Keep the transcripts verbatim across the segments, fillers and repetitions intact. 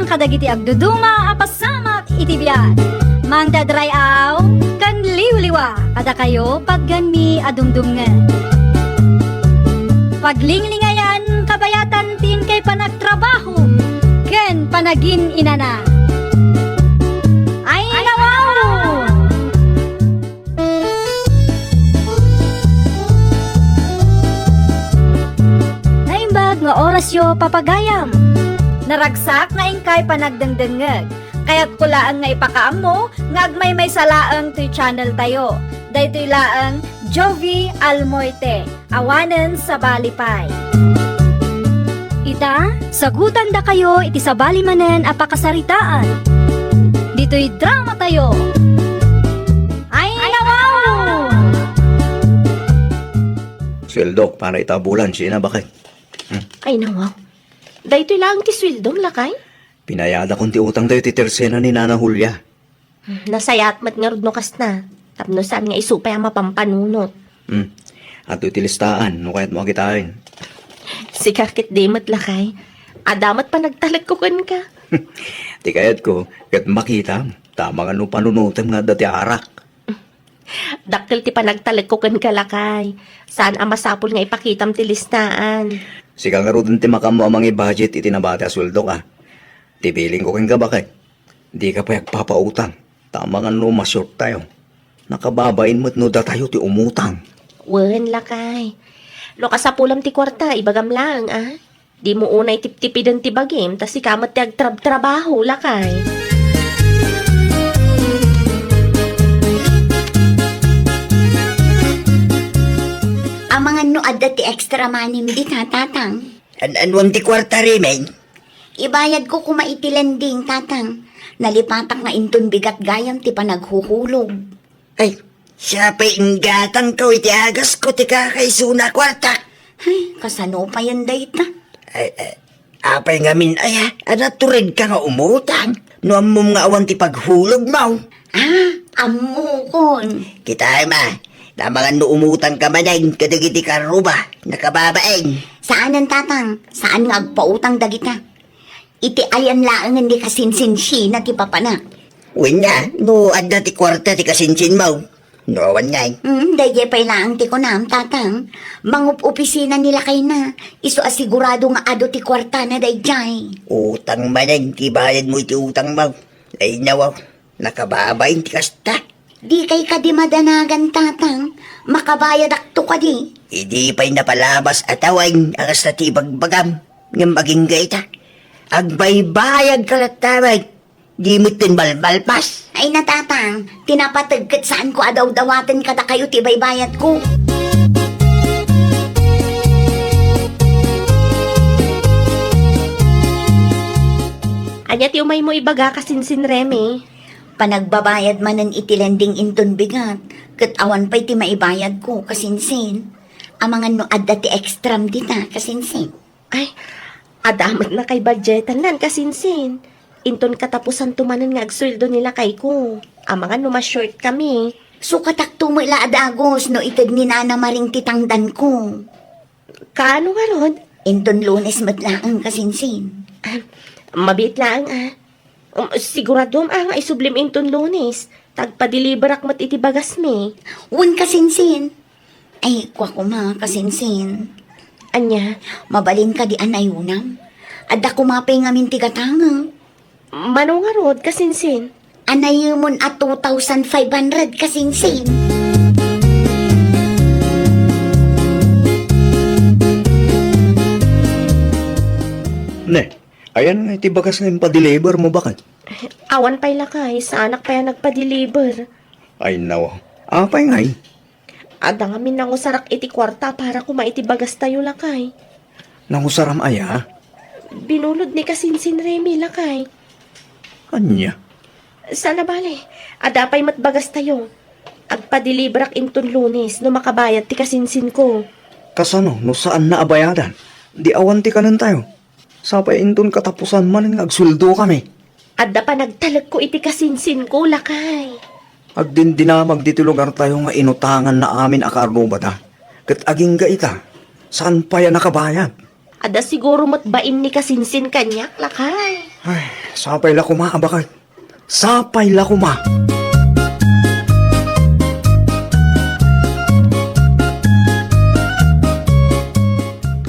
kadagiti agduduma a pasamak iti biag. Mangted ray-aw ken liwliwa kadakayo, patganmi a dumdumngeg. Paglinglingayan, kabayatan ti inkay panagtrabaho ken panagin-inana. Ay, nawaw! Naimbag nga orasyo, papagayam. Naragsak nga inkay panagdengdengngeg. Kayatko laeng nga ipakaammo nga agmaymaysa laeng toy channel tayo. Daytoy laeng Jovie Almoite, awanen sabali pay. Ita, sagutandakayo iti sabali manen a pakasaritaan. Ditoy drama tayo. Ay, nawaw! Sueldok para ita bulan, sina bakit? Hmm? Ay, nawaw. Daytoy laeng ti sueldom, lakay? Pinayadakon ti utang tayo ti tersena ni Nana Julia. Hmm, nasayaat met ngarud no kasta. Tapno saan nga isu pay a mapampanunot. Hmm. Adtoy ti listaan, no kayat mo akitaen. Sika ket di met, lakay. Adda met panagtalekko kenka. Ti kayatko, ket makitam, ta amangan no panunotem nga adda ti arak. Dakkel ti panagtalekko kenka, lakay. Saan a masapul nga ipakitam ti listaan. Sika ngaruden ti makaammo a mangi-budget iti nabati a sueldok, a. Ti bilingko kenka, bakit? Dika pay agpapautang. Ta amangan no ma-short tayo. Nakababain met no datayo ti umutang. Wen, lakay. No kasapulam ti kuarta, ibagam laeng, a. Dimo unay tiptipiden ti bagim, ta sika met ti agtrabtrabaho, lakay. Amangan no adda ti extra money dita, tatang. An-anuam ti kuarta, Remeng? Ibayadko koma iti lending, tatang. Nalipatak nga inton bigat gayam ti panaghuhulog. Ay, siya pay inggatangko iti agasko ti kakaisuna a kuarta. Ay, kasano payen dayta? Ay, ay, apay ngamin aya, a naturedka nga umutang? No ammom nga awan ti paghulogmo. Ah, ammokon. Kitaem a, amangan no umutangka manen kadagiti karuba, nakababain. Saanen, tatang, saan nga agpautang dagita. Iti ayan laengen ni kasinsinsiana ti papanak. Wen a, no adda ti kuarta ti kasinsinmo. No awan ngay. Hmm, daydiay pay laeng ti kunam, tatang. Mangup-opisina ni lakayna. Isu a sigurado nga adu ti kuartana daydiay. Utang manen ti bayadmo iti utangmo. Ay, nawaw. Nakababain ti kasta. Dikay kadi madanagan, tatang? Makabayadakto kadi? Idi pay napalabas a tawen a kasta ti ibagbagam, ngem agingga ita. Agbaybayadka latta met. Di met ken malmalpas. Ay na, tatang, ti napateg ket saanko a dawdawaten kadakayo ti baybayadko. Ania ti umaymo ibaga, kasinsin Remy? Panagbabayad manen iti lending inton bigat, ket awan pay ti maibayadko, kasinsin. Amangan no adda ti extram dita, kasinsin. Ay, adda met nakay budgetan nan, kasinsin. Inton katapusanto manen nga agsueldo ni lakayko. Amangan no ma-short kami. Sukatakto met la a dagus no ited ni Nana Maring ti tangdanko. Kaano ngarud? Inton Lunes met laeng, kasinsin. Ah, mabiit laeng, ah. Um, siguradom, ah, nga isublim inton Lunes. Tagpadeliberak met iti bagasmi. Wen, kasinsin. Ay, kua koma, kasinsin. Ania? Mabalin kadi a nayunam? Adda koma pay ngamin ti gatangek. Mano ngarud, kasinsin? Anayemon a two thousand five hundred, kasinsin. Ne, ayan nga iti bagas nga impadeliver mo, bakit? Awan pay lakay, saanak pay a nagpadeliver. Ay, nawa. Apay ngay? Adda ngamin nangusarak iti kuarta para koma iti bagastayo, lakay. Nangusaram aya? Binulod ni kasinsin Remy, lakay. Ania? Saan a bale, adda pay met bagastayo. Agpadeliberak inton Lunes no makabayad ti kasinsinko. Kasano no saanna a bayadan? Di awan ti kanentayo. Sapay inton katapusan manen nga agsueldo kami. Adda panagtalekko iti kasinsinko, lakay. Agdindinamag ditoy lugartayo nga inutanganna amin a kaarrubada. Ket agingga ita, saan pay a nakabayad. Adda siguro met bain ni kasinsin kaniak, lakay. Ay, sapay la koma, a baket. Sapay la koma.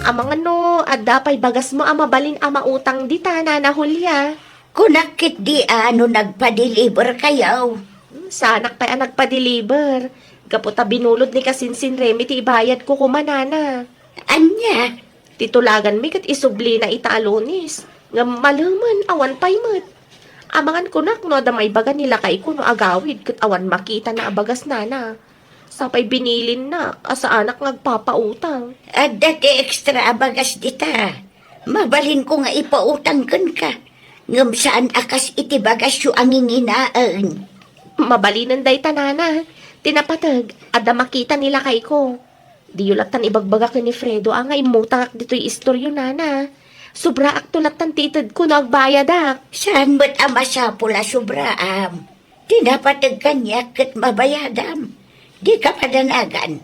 Amangan no adda pay bagasmo a mabalin a mautang dita, Nana Julia. Kunak ketdi a no nagpa-deliver kayo. Hmm, saanak pay a nagpa-deliver. Gapu ta binulod ni kasinsin Remy ti ibayadko koma, Nana. Ania? Ti tulaganmi ket isublina ita a Lunes. Ngem malemen, awan pay met. Amangan kunak no adda maibaga ni lakayko no agawid ket awan makitana a bagas, Nana. Sapay binilinnak a saanak nga agpapautang. Adda ti extra a bagas dita. Mabalinko nga ipautang kenka. Ngem saan a kas iti bagasyo a nginginaen. Mabalinen dayta, Nana. Ti napateg, adda makita ni lakayko. Diyo lattan ibagbaga ken ni Fredo a nga immutangak ditoy istoryo, Nana. Sobraakto lattan ti itedko no agbayadak. Saan met a masapul a sobraam? Ti napateg kaniak ket mabayadam. Dika madanagan.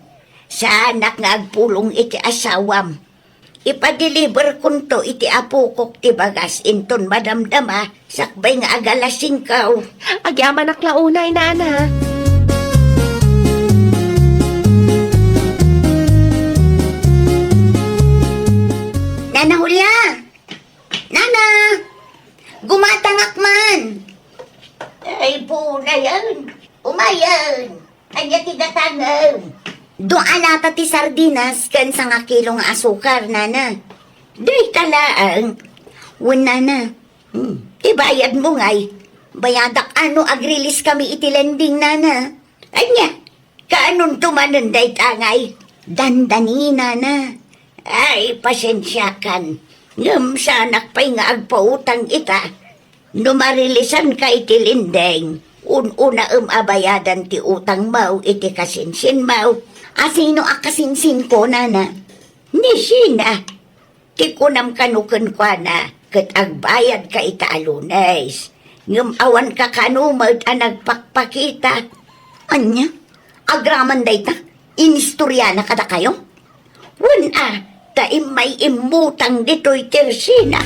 Saanak nga agpulong iti asawam. Ipadeliverkonto iti apokok ti bagas inton madamdama sakbay nga agalasingkaw. Agyamanak la unay, Nana. Nana Julia! Nana! Gumatangak man! Ay, punayan! Umayan! Ania ti gatangem? Dua a lata ti sardinas ken sangakilo nga asukar, Nana. Dayta laeng. Wen, Nana. Hmm. Ti bayadmo ngay. Bayadak a no agrelease kami iti lending, Nana. Ania? Kaanonto manen dayta ngay? Dandani, Nana. Ay, pasensiakan. Ngem saanak pay nga agpautang ita. No mareleasanka iti lending, un-unaem a bayadan ti utangmo iti kasinsinmo. A sino a kasinsinko, Nana? Ni Sheena. Ti kunam kano kenkuana, ket agbayadka ita a Lunes. Ngem awanka kano met a nagpakpakita. Ania? Agraman dayta? Inistoriana kadakayo? Wen a, ta immay immutang ditoy ti Sheena.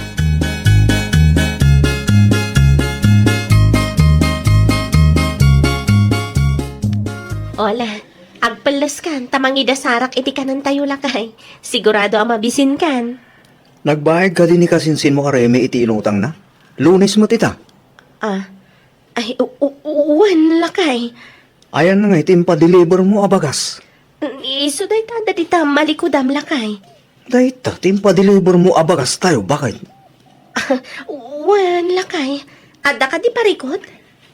Hola, agpelleskan ta mangidasarak iti kanentayo, lakay. Sigurado a mabisinkan. Nagbayad kadi ni kasinsinmo a Remy iti inutangna? Lunes met ita. Ah, ay, u-, u-, wen, lakay. Ayan nga iti impadelivermo a bagas? Isu dayta, dayta malikudam, lakay. Dayta ti impadelivermo a bagastayo, baket? Wen, lakay. Adda kadi parikut?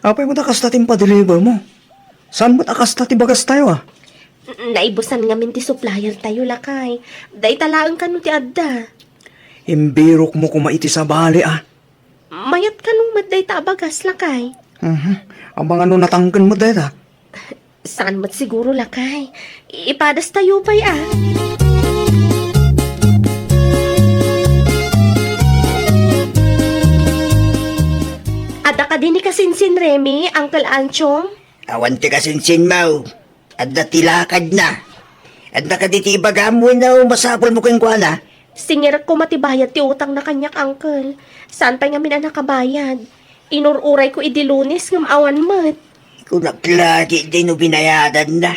Apay met a kasta ti impadelivermo? Saan met a kasta ti bagastayo, a? Naibusan ngamin ti suppliertayo, lakay. Dayta laeng kano ti adda. Imbirokmo koma iti sabali, a. Mayat kano met dayta a bagas, lakay. Mhm. Amangan no natangken met dayta. Saan met siguro, lakay. Ipadastayo pay, a. Adda kadi ni kasinsin Remy, Uncle Anchong? Awan ti kasinsinmo. Adda ti lakadna. Adda kadi ti ibagam wenno masapulmo kenkuana? Singirekko met ti bayad ti utangna kaniak, Uncle. Saan pay ngamin a nakabayad. Inur-urayko idi Lunes ngem awan met. Kunak la ketdi no binayadanna.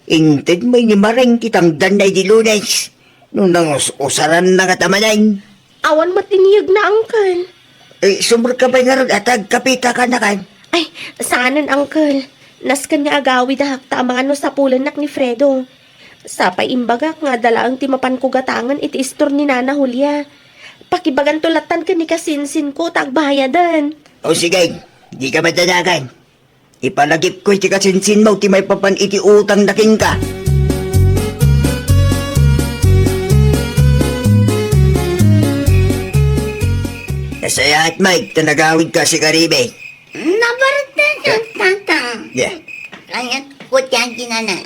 Inted met ni Maring ti tangdanna idi Lunes. No nangus-usaranna ngata manen. Awan met ti niyegna, Uncle. Eh, sumrekka pay ngarud a tagkapita kanakan? Ay, saanen, Uncle. Nasken nga agawidak ta amangan no sapulennak ni Fredo. Sapay imbagak nga adda laeng ti mapanko gatangen iti istor ni Nana Julia. Pakibaganto lattan ken ni kasinsinko ta agbayadan. O sige, dika madanagan. Ipalagipko iti kasinsinmo ti maipapan iti utangna kenka. Nasayaat, Mike, ta nagawidka, Sika Remy. Nabarta ka, Tatang. Yeah. Kayatko ti aginana.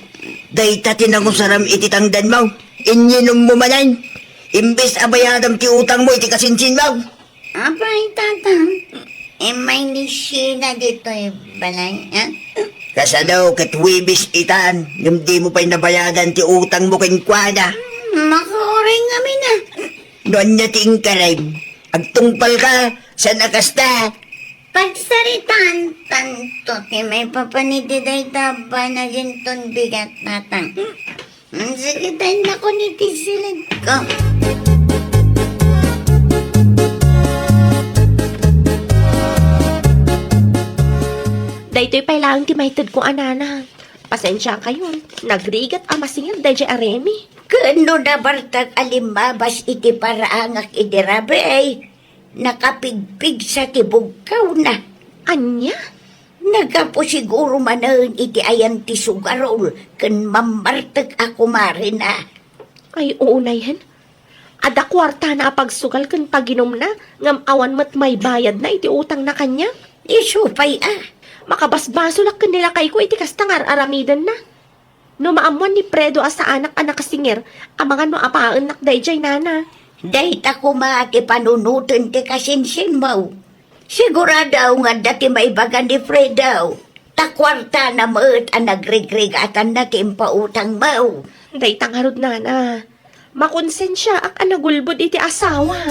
Dayta ti nangusaram iti tangdanmo. Inyinommo manen. Imbes a bayadam ti utangmo iti kasinsinmo. Apay, Tatang, immay ni Sheena ditoy balay, a? Kasano ket Huwebes itan, ngem dimo pay nabayadan ti utangmo kenkuana? Hmm, makauray ngamin, a. No ania ti inkarem, agtungpalka, saan a kasta? Pagsaritaan tanto ti maipapan iti dayta a banaginton bigat, Tatang. Sige, taynakon iti silidko. Daytoy pay laeng ti maitedko a nana. Pasensiakayon, nagrigat a masingir daydiay a Remi. Ken no nabartak a limmabas iti paraangak idi rabii, nakapigpigsa ti bugkawna. Ania? Naggapu siguro manen iti ayan ti sugarol ken mammartek a kumarina. Ay, unay hen. Adda kuartana a pagsugal ken paginumna, ngem awan met maibayadna iti utangna kaniak. Isu pay a. Makabasbasolak ken ni lakayko iti kasta nga ar-aramidenna. No maammuan ni Fredo a saanak a nakasingir, amangan no apaennak daydiay, nana. Dayta koma ti panunoten ti kasinsinmo. Sigurado nga adda ti maibaga ni Fredo. Ta kuartana met a nagrigrigatan na ti impautangmo. Dayta ngarud, nana. Makonsensiaak a nagulbod iti asawa.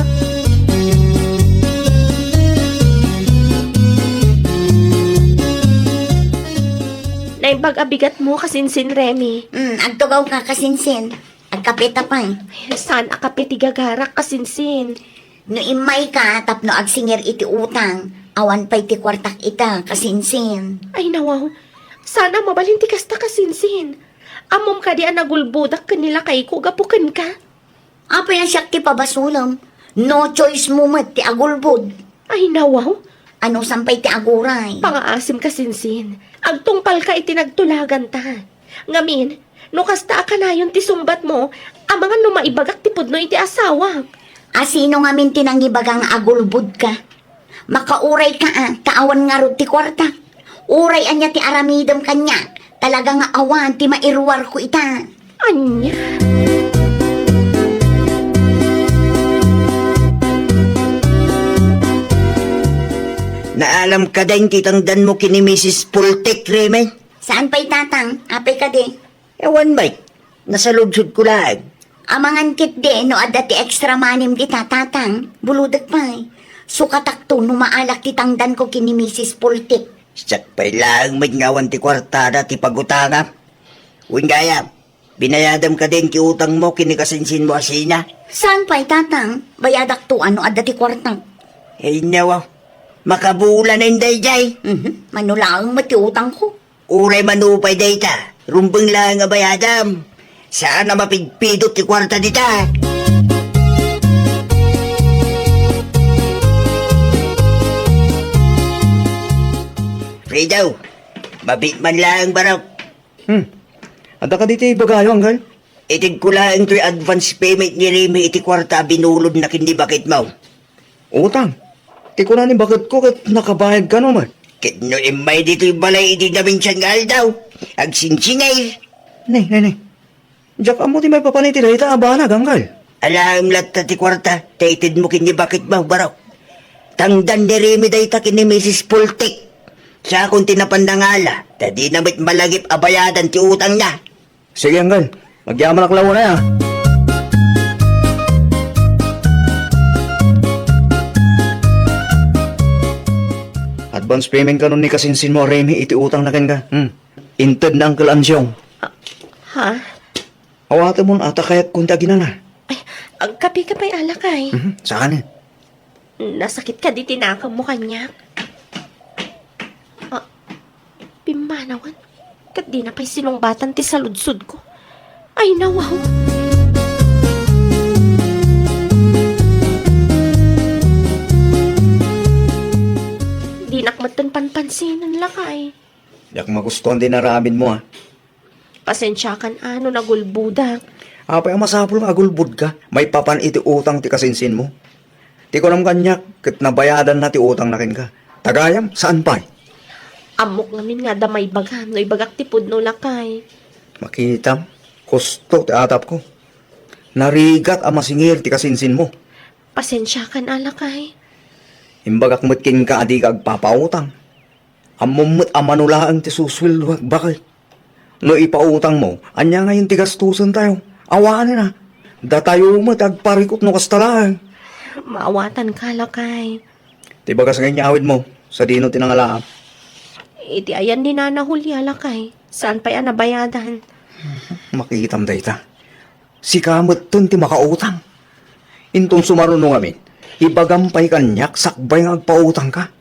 Naimbag a bigatmo, kasinsin, Remi. Mm, agtugawka, kasinsin. Agkape ta pay. Ay, saan a kape ti gagarak, kasinsin? No immayka tapno agsingir iti utang, awan pay ti kuartak ita, kasinsin. Ay, nawaw. Saan a mabalin ti kasta, kasinsin. Ammom kadi a nagulbodak ken ni lakayko gapu kenka? Apay a siak ti pabasolem? No choice mo met ti agulbod. Ay, nawaw. Ano san pay ti aguray? Pangaasim, kasinsin. Agtungpalka iti nagtulaganta. Ngamin, no kasta a kanayon ti sungbatmo, amangan no maibagak ti pudno iti asawak. A sino ngamin ti nangibaga nga agulbodka? Makaurayka a, ta awan ngarud ti kuarta. Uray ania ti aramidem kaniak, talaga nga awan ti mairuarko ita. Ania? Naalam ka dayta ti tangdanmo ken ni Misis Pultik, Remi? Saan pay, Tatang? Apay kadi? Awan met. Nasaludsodko laeng. Amangan ketdi no adda ti extra money-m dita, Tatang. Bulodek pay. Sukatakto no maalak ti tangdanko ken ni Misis Pultik. Siak pay laeng met nga awan ti kuartada ti pagutangam. Wen gayam, binayadam kadin ti utangmo ken ni kasinsinmo a Sina? Saan pay, Tatang? Bayadakto no adda ti kuartak. Ay, nawaw. Makabuulanen daydiay. Mhm. Mano laeng met ti utangko. Uray mano pay dayta, rumbeng laeng a bayadam. Saan a mapidpidot ti kuarta dita. Fredo, mabiit man laeng, barok. Hmm. Adda kadi ti ibagayo, Anggal? Itedko laeng toy advance payment ni Remi iti kuarta a binulodna ken ni baketmo. Utang. Ti kuna ni baketko ket nakabayad kano met. Ket no immay ditoy balay iti naminsan nga aldaw, agsinsinay. Ne, ne, ne. Diak ammo ti maipapan iti dayta a banag, Anggal. Alaem latta ti kuarta, ta itedmo ken ni baketmo, barok. Tangdan ni Remi dayta ken ni Misis Pultik. Siakon ti napan nangala, ta dina met malagip a bayadan ti utangna. Sige, Anggal. Agyamanak la unay, a. Advance payment kano ni kasinsinmo a Remi iti utangna kenka. Hmm. Inted ni Uncle Ansyong. Ah, ha? Awatemon a ta kayatkon ti aginana. Ay, agkape ka pay, lakay. Mhm, saan? Nasakit kadi ti nakemmo kaniak? Ah, pimmanawen. Ket dina pay sinungbatan ti saludsodko. Ay, nawaw. Dinak metten panpansinen, lakay. Diak magustuan ti inaramidmo, a. Pasensiakan a no nagulbodak. Apay a masapul nga agulbodka? Maipapan iti utang ti kasinsinmo. Ti kunam kaniak, ket nabayadanna ti utangna kenka. Ta gayam, saan pay? Ammok ngamin nga adda maibagam no ibagak ti pudno, lakay. Makitam, kusto ti atapko. Narigat a masingir ti kasinsinmo. Pasensiakan a, lakay. Imbagak met kenka a dika agpapautang. Ammom met a mano laeng ti susueldoak, baket. No ipautangmo, ania ngayen ti gastosentayo? Awanen a. Datayo met agparikut no kasta laeng. Maawatanka, lakay. Ti bagas nga inyawidmo, sadino ti nangalaam? Iti ayan ni Nana Julia, lakay. Saan pay a nabayadan? Makitam dayta. Sika metten ti makautang. Inton sumaruno ngamin, ibagam pay kaniak sakbay nga agpautangka.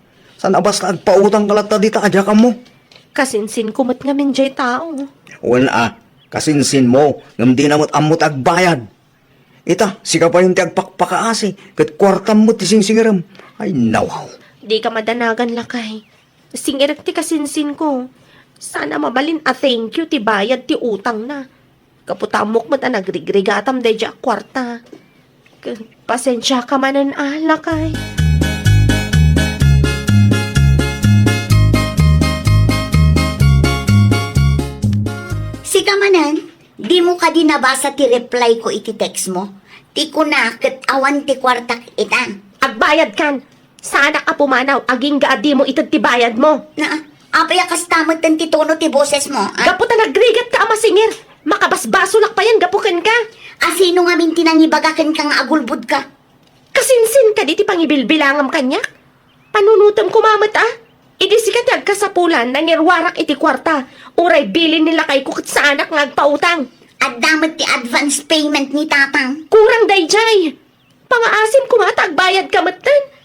Saan a basta agpautangka latta dita a diak ammo. Kasinsinko met ngamin jay tao. Wen a, kasinsinmo, ngem dina met ammo ti agbayad. Ita, sika payen ti agpakpakaasi, ket kuartam met ti singsingerem. Ay, nawaw. Dika madanagan, lakay. Singirek ti kasinsinko. Saan a mabalin a thank you ti bayad ti utangna. Gapu ta ammok met a nagrigrigatam daydiay a kuarta. K-, pasensiaka manen a, lakay. Sika manen, dimo kadi nabasa ti reply ko iti text mo? Ti kuna ket awan ti kuartak ita. Agbayadkan. Saanak a pumanaw, agingga a dimo ited ti bayadmo. Na, apay a kasta metten ti tono ti bosesmo, a? Gapu ta nagrigatka a masingir, makabasbasolak payen gapu kenka. A sino ngamin ti nangibaga kenka nga agulbodka? Kasinsin kadi ti pangibilbilangam kaniak? Panunotem koma met a. Idi sika ti agkasapulan, nangiruarak iti kuarta, uray bilin ni lakayko ket saanak nga agpautang. Adda met ti advance payment ni Tatang. Kurang daydiay. Pangaasim koma ta agbayadka metten.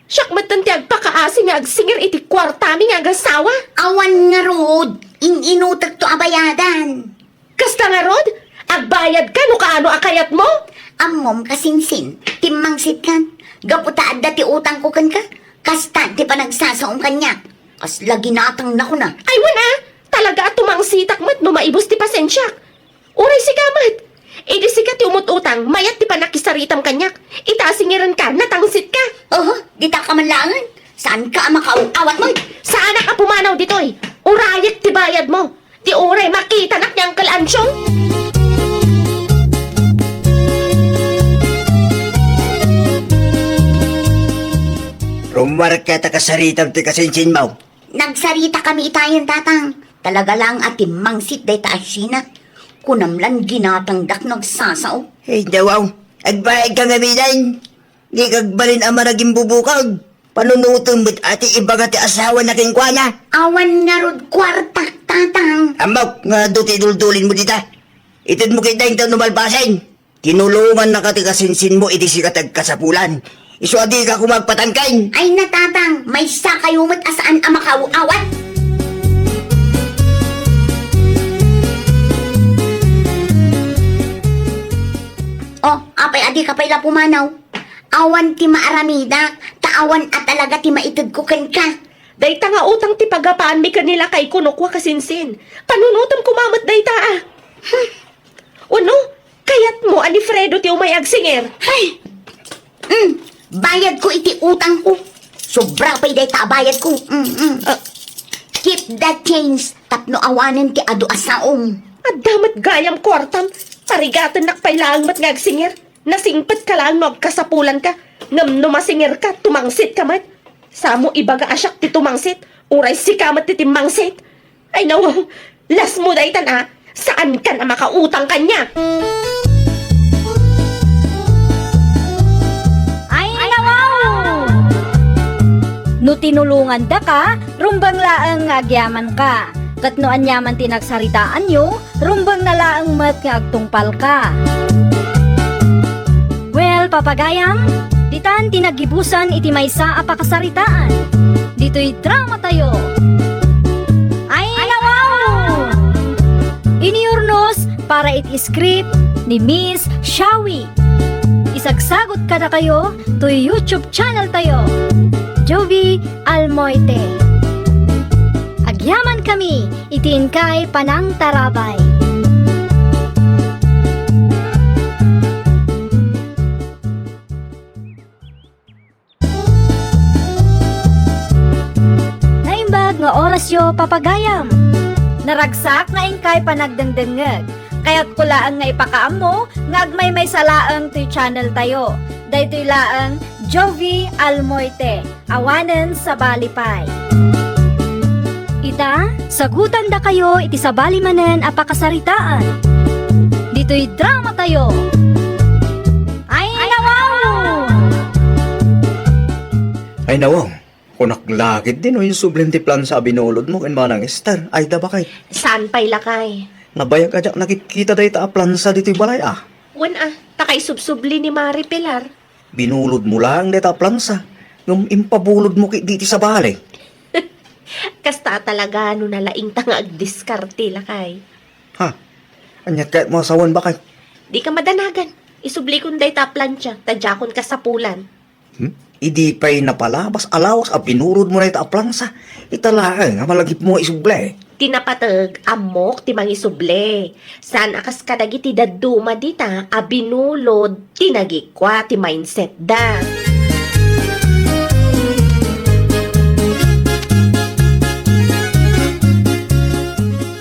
Siak metten ti agpakaasi nga agsingir iti kuartami nga agasawa. Awan ngarud, in-inutekto a bayadan. Kasta ngarud, agbayadka no kaano a kayatmo? Ammom, kasinsin, timmangsitkan. Gapu ta adda ti utangko kenka, kasta ti panagsasaom kaniak. Kasla ginatangna kuna. Ay, wen a, talaga a tumangsitak met no maibus ti pasensiak. Uray sika met. Idi sika ti umut-utang, mayat ti pannakisaritam kaniak. Ita a singirenka, natangsitka. Oho, dita ka man laengen. Saanka a makaaw-awat met? Saanak a pumanaw ditoy. Urayek ti bayadmo. Ti uray makitanak ni Uncle Ansyong. Rummuarka ta kasaritam ti kasinsinmo. Nagsaritakami itayen, Tatang. Talaga lang a timmangsit dayta a Sheena. Kunam lan ginatangdak no agsasao. Hey, dawaw. Agbayadka ngaminen. Dika agbalin a maragimbubukag. Panunotem met a ti ibaga ti asawana kenkuana. Awan ngarud kuartak, Tatang. Ammok nga adu ti duldulinmo dita. Itedmo ketdi inton no malpasen. Tinulongannaka ti kasinsinmo idi sika ti agkasapulan. Isu a dika koma agpatangken. Ay na, Tatang, maysakayo met a saan a makaaw-awat. Oh, apay a dika pay la pumanaw? Awan ti maaramidak, ta awan a talaga ti maitedko kenka. Dayta nga utang ti pagapaanmi ken ni lakayko no kua, kasinsin. Panunotem koma met dayta a. Hmm. Wenno, kayatmo a ni Fredo ti umay agsingir? Hay! Mm, bayadko iti utangko. Sobra pay dayta a bayadko. Mm, mm. Ah. Keep the change tapno awanen ti adu a saom. Adda met gayam kuartam. Parigatennak pay laeng met nga agsingir. Nasingpetka laeng no agkasapulanka. Ngem no masingirka, tumangsitkan met. Samo ibaga a siak ti tumangsit, uray sika met ti timmangsit. Ay, nawaw! Lasmo daytan a, saankan a makautang kaniak! Ay, nawaw! No tinulongandaka, rumbeng laeng nga agyamanka. Ket no aniaman ti nagsaritaanyo, rumbeng na laeng met nga agtungpalka. Well, papagayam, ditan ti naggibusan iti maysa a pakasaritaan. Ditoy dramatayo. Ay, nawaw! Inurnos para iti script ni Miss Shawi. Isagsagut kadakayo toy YouTube channel tayo, Jovi Almoite. Agyaman kami iti inkay panangtarabay. Naimbag nga orasyo, papagayam. Naragsak nga inkay panagdengdengngeg. Kayatko laeng nga ipakaammo nga agmaymaysa laeng toy channel tayo. Daytoy laeng Jovi Almoite. Awanen sabali pay. Ita, sagutandakayo iti sabali manen a pakasaritaan. Ditoy dramatayo. Ay, nawaw. Kunak la ketdi no insublim ti plansa a binulodmo ken Manang Ester. Ay, da, bakit? Saan pay, lakay? Nabayag a diak nakitkita dayta a plansa ditoy balay, a. Wen, a, ta kaisubsubli ni Mare Pilar. Binulodmo laeng dayta a plansa, ngem impabulodmo ketdi iti sabali. Kasta talaga no nalaingta nga agdiskarte, lakay. Ha? Aniat kayatmo a sawen, bakit? Dika madanagan. Isublikon dayta a plansa, ta diakon kasapulan. Hmm? Idi pay napalabas a lawas a binulodmo dayta a plansa, ita laeng a malagipmo nga isubli. Ti napateg, ammok ti mangisubli. Saan a kas kadagiti dadduma dita a binulod ti nagikua ti mindsetda.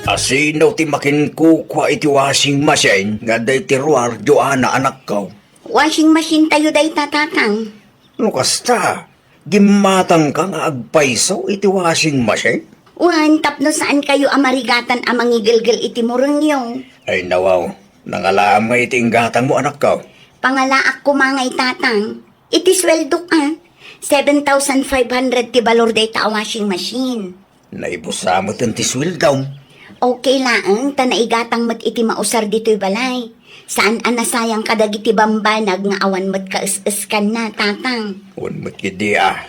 Asino ti makinkukua iti washing machine nga adda iti ruar, Joanna, anakko? Washing machine tayo dayta, Tatang. No kasta, gimmatangka nga agpayso iti washing machine? Wen, tapno saan kayo a marigatan a mangigelgel iti murengyo. Ay, nawaw, nangalaam nga iti inggatangmo, anakko. Pangalaak koma ngay, Tatang. Iti sueldok, a, seven thousand five hundred ti balor dayta a washing machine. Naibusa met ti sueldom. Okay laeng, ta naigatang met iti mausar ditoy balay. Saan a nasayang kadagiti bambanag nga awan met kaes-eskanna, Tatang. Wen met ketdi, a.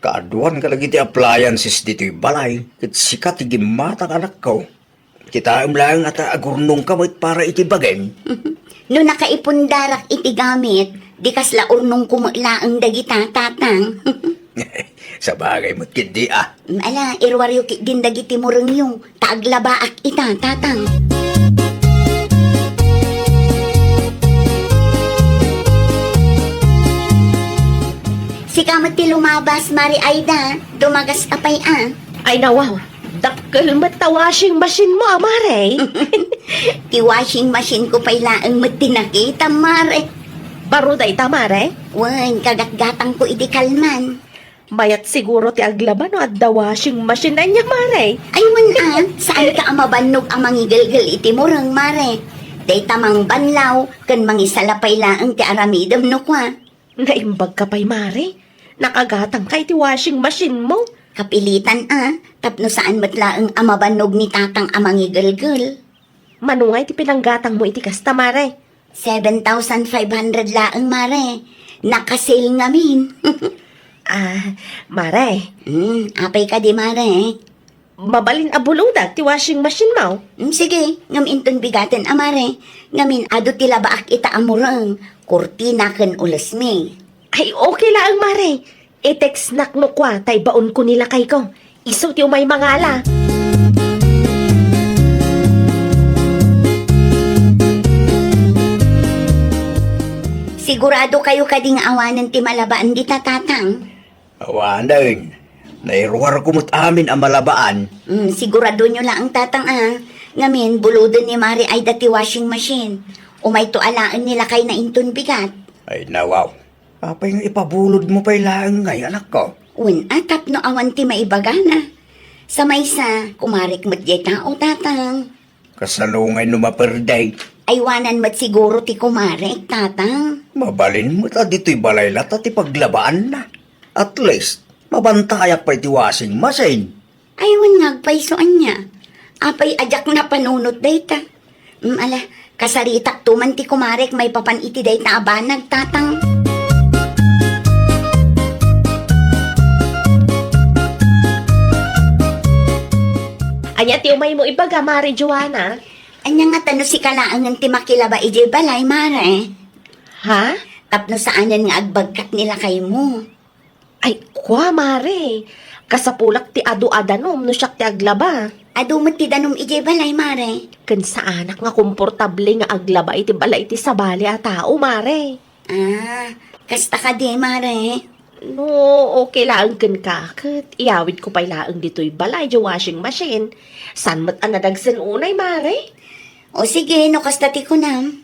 Kaaduan kadagiti appliances ditoy balay, ket sika ti gimmatang, anakko. Kitaem laeng a ta agurnongka met para iti bagim. No nakaipundarak iti gamit, di kasla urnongko met laeng dagita, Tatang. Sabagay met ketdi, a. Ala, iruaryo ketdin dagiti murengyo, ta aglabaak ita, Tatang. Sika met ti lumabas, Mare Aida, dumagas ka pay, a. Ay, nawaw. Dakkel met ta washing machine mo, a, Mare. Ti washing machine ko pay laeng met ti nakitam, Mare. Baro dayta, Mare? Wen, kagatgatangko iti kalman. Mayat siguro ti aglaba no adda washing machine ania, Mare. Ay, wen, a, saanka a mabannog a mangigelgel iti mureng, Mare. Dayta mangbanlaw ken mangisala pay laeng ti aramidem no kua. Naimbagka pay, Mare. Nakagatangka iti washing machine mo. Kapilitan, a, tapno saan met laeng a mabannog ni Tatang a mangigelgel. Mano nga iti pinanggatangmo iti kasta, Mare? Seven thousand five hundred laeng, Mare. Naka-sale ngamin. A, Mare. Hmm, apay kadi, Mare? Mabalin a buludak ti washing machine mo? Mm, sige, ngem inton bigaten a, Mare. Ngamin adu ti labaak ita a mureng, kurtina ken ulesmi. Ay, okay laeng, Mare. I-textnak no kua, ta ibaonko ni lakayko. Isu ti umay mangala. Sigurado kayo kadi nga awanen ti malabaan dita, Tatang? Awanen. Nairuarko met amin a malabaan. Mm, siguradonyo laeng, Tatang, a. Ngamin, buloden ni Mare Aida ti washing machine. Umayto alaen ni lakayna inton bigat. Ay, nawaw. Apay nga ipabulodmo pay laeng ngay, anakko? Wen, a, tapno awan ti maibagana. Sa maysa, kumarek met diay tao, Tatang. Kasano ngay no maperde? Aywanan met siguro ti kumarek, Tatang. Mabalin met a ditoy balay latta ti paglabaanna. At least, mabantayak pay ti washing machine. Ay, wen nga agpayso ania. Apay a diak napanunot dayta. Mm, ala, kasaritakto man ti kumarek maipapan iti dayta a banag, Tatang. Ania ti umaymo ibaga, Mare Joanna? Ania ngata no sika laengen ti makilaba idiay balay, Mare? Ha? Tapno saanen nga agbagkat ni lakaymo. Ay, kua, Mare. Kasapulak ti adu a danum no siak ti aglaba. Adu met ti danum idiay balay, Mare. Ken saanak nga komportable nga aglaba iti balay iti sabali a tao, Mare. Ah, kasta kadi, Mare? No, okay laeng kenka, ket iyawidko pay laeng ditoy balay diay washing machine. Saan met a nadagsen unay, Mare? O sige, no kasta ti kunam.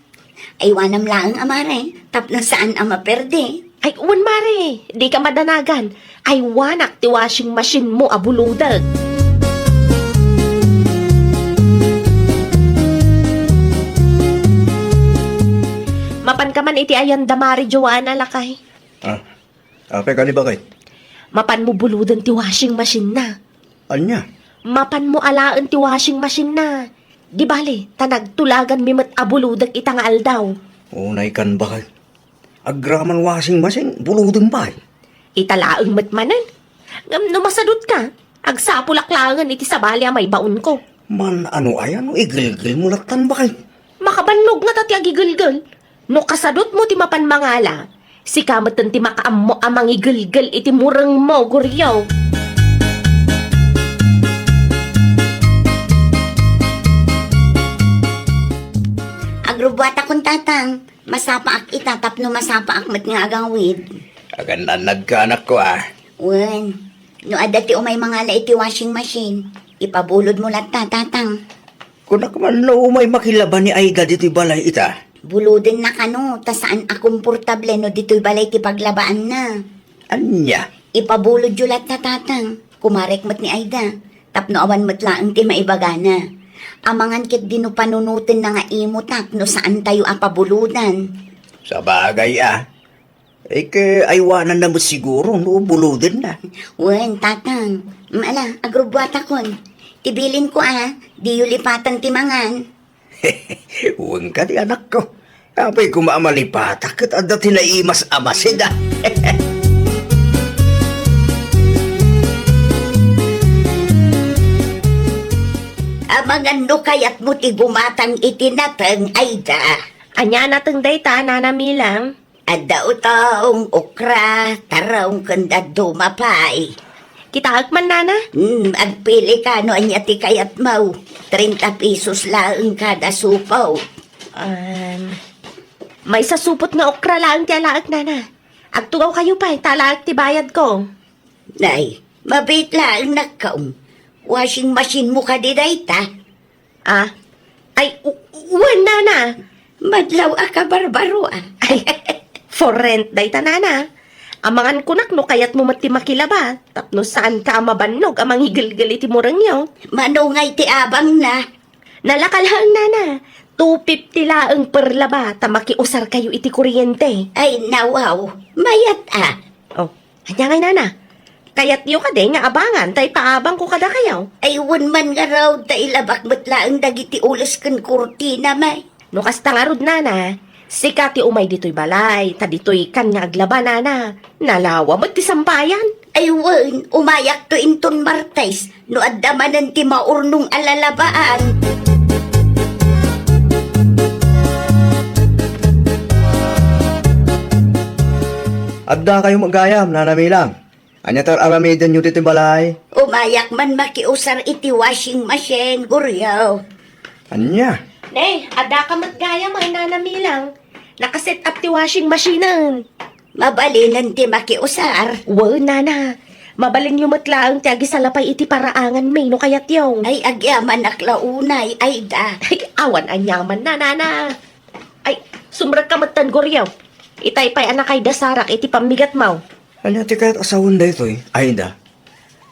Aywanam laeng a, Mare, tapno saan a maperde. Ay, wen, Mare, dika madanagan. Aywanak ti washing machine mo a bulodek. Mapanka man iti ayanda, Mare Joanna, lakay. Ah, apay kadi, bakit? Mapanmo buloden ti washing machine na. Ania? Mapanmo alaen ti washing machine na. Di bale, ta nagtulaganmi met a bulodek ita nga aldaw. Unay kan, baket. Agraman washing machine, buloden pay. Ita laeng met manen. Ngem no masadutka, agsapulak laengen iti sabali a maibaonko. Man-ano aya no igelgelmo lattan, baket? Makabannog ngata ti agigelgel. No kasadutmo ti mapan mangala, sika metten ti makaammo a mangigelgel iti murengmo, Goryo. Agrubuatakon, Tatang. Masapaak ita tapno masapaak met nga agawid. Agannannagka, anakko, a. Wen, no adda ti umay mangala iti washing machine, ipabulodmo latta, Tatang. Kunak man no umay makilaba ni Aida ditoy balay ita. Bulodenna kano, ta saan a komportable no ditoy balay ti paglabaanna. Ania? Ipabulodyo latta, Tatang. Kumarek met ni Aida. Tapno awan met laeng ti maibagana. Amangan ketdi no panunotenna nga imo tapno saantayo a pabulodan. Sabagay a. Ay, ke, aywananna met siguro no bulodenna. Wen, Tatang. Mm, ala, agrubuatakon. Ti bilinko a, diyo lipatan ti mangan. Wen kadi, anakko. Apay koma a malipatak ket adda ti naimas a masida. Amangan no kayatmo ti gumatang iti nateng, Aida. Ania nateng dayta, Nana Milang? Adda utong, okra, tarong, ken dadduma pay. Kitaek man, Nana? Hmm, agpilika no ania ti kayatmo. Treinta pesos laeng kada supot. Um, maysa supot nga okra laeng ti alaek, Nana. Agtugawkayo pay, ta alaek ti bayadko. Nay, mabiit laeng, nakkaw. Washing machine mo kadi dayta? Ah? Ay, u-, wen, Nana. Madlaw a kabarbaro, a. Ay, for rent dayta, Nana. Amangan kunak no kayatmo met ti makilaba, tapno saanka a mabannog a mangigelgel iti murengyo. Mano ngay ti abangna? Nalaka laeng, Nana. Two fifty laeng per laba, ta makiusarkayo iti kuryente. Ay, nawaw. Mayat, a. Oh, ania ngay, Nana? Kayatyo kadi nga abangan ta ipaabangko kadakayo? Ay, wen man ngarud, ta ilabak met laeng dagiti ules ken kurtina, may. No kasta ngarud, Nana, sika ti umay ditoy balay, ta ditoykan nga aglaba, Nana. Nalawa met ti sampayan. Ay, wen, umayakto inton Martes, no adda manen ti maurnong a lalabaan. Addakayo met gayam, Nana Milang. Ania ti ar-aramidenyo ditoy balay? Umayak man makiusar iti washing machine, Goryo. Ania? Ne, addaka met gayam, Nana Milang. Naka-set up ti washing machine-en. Mabalinen ti makiusar? Wen, Nana. Mabalinyo met laeng ti agisalapay iti paraanganmi no kayatyo. Ay, agyamanak la unay, Aida. Ay, awan aniamanna, Nana. Ay, sumrekka metten, Goryo. Itay pay a nakaidasarak iti pammigatmo. Ania ti kayat a sawen daytoy, Aida?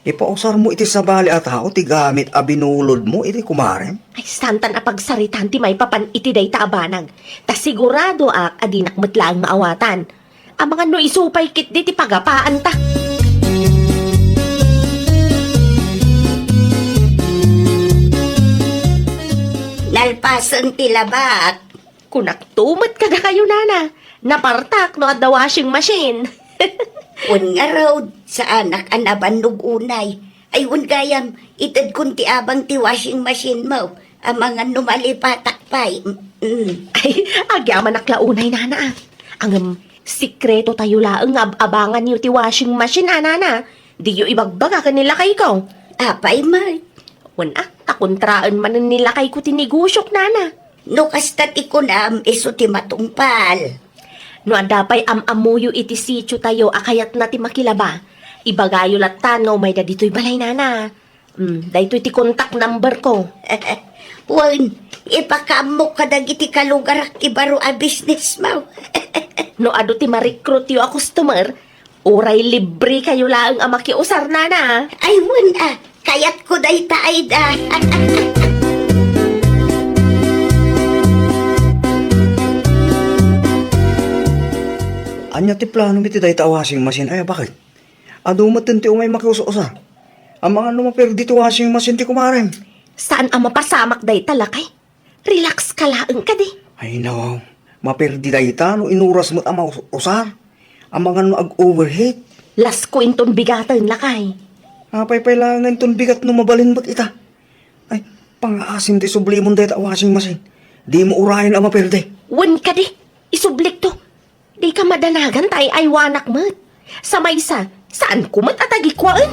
Ipausarmo iti sabali a tao ti gamit a binulodmo iti kumarem? Ay, santan a pagsaritaan ti maipapan iti dayta a banag. Ta siguradoak a dinak met laeng maawatan. Amangan no isu pay ketdi ti pagapaanta. Nalpasen ti labak. Kunakto met kadakayo, Nana. Napartak no adda washing machine. Wen ngarud, saanak a nabannog unay. Ay, wen gayam, itedkon ti abang ti washing machine mo. Amangan no malipatak pay. Mm. Ay, agyamanak la unay, Nana, a. Ngem, sekreto tayo laeng nga ab-abanganyo ti washing machine, a, Nana. Diyo ibagbaga ken ni lakayko. Apay met? Wen a, ta kontraen manen ni lakayko ti negosyok, Nana. No kasta ti kunam, isu ti matungpal. No adda pay am-ammoyo iti sitio tayo a kayatna ti makilaba, ibagayo lattan nga umayda ditoy balay, Nana. Mm, daytoy ti contact number ko. Wen, ipakaammok kadagiti kalugarak ti baro a business mo. No adu ti ma-recruit-yo a customer, uray libre kayo laeng a makiusar, Nana. Ay, wen, a. Kayatko dayta, Aida. Ania ti planom iti dayta a washing machine? Ay, bakit? Adu met ti umay makius-usar. Amangan no maperdi ti washing machine ti kumarem. Saan a mapasamak dayta, lakay? Relax ka laeng kadi. Ay, no. Maperdi dayta no inuras met a maus-usar. Amangan no ag-overheat. Lasko inton bigaten, lakay. Apay pay laeng nga inton bigat no mabalin met ita. Ay, pangaasim ti sublimon dayta a washing machine. Dimo urayen a maperdi. Wen kadi, isublikto. Dika madanagan ta ay-aywanak met. Sa maysa, saanko met a tagikuaen.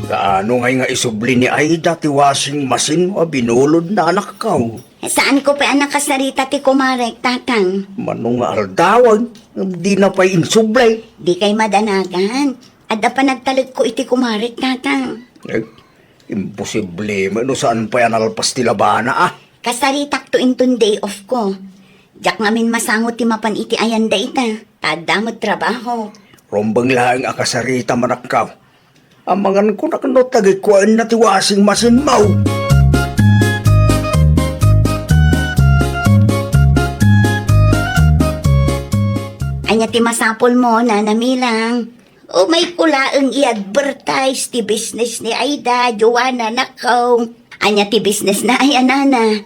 Kaano ngay nga isubli ni Aida ti washing machine a binulodna, anakko? Saanko pay a nakasarita ti kumarek, tatang. Mano nga aldawan, dina pay insubli. Dikay madanagan. Adda panagtalekko iti kumarek, tatang. Eh, imposible, no saan pay a nalpas ti labana, ah. Kasaritakto inton day off ko. Diak ngamin masango ti mapan iti ayan dayta, ta adda met trabaho. Rumbeng laeng a kasarita, manakkaw. Amangan ko nakno tagikuaenna ti washing machine mo. Ania ti masapul mo, Nana Milang? Umayko laeng i-advertise ti business ni Aida, Joanna, nakaw. Ania ti business na ay, a nana?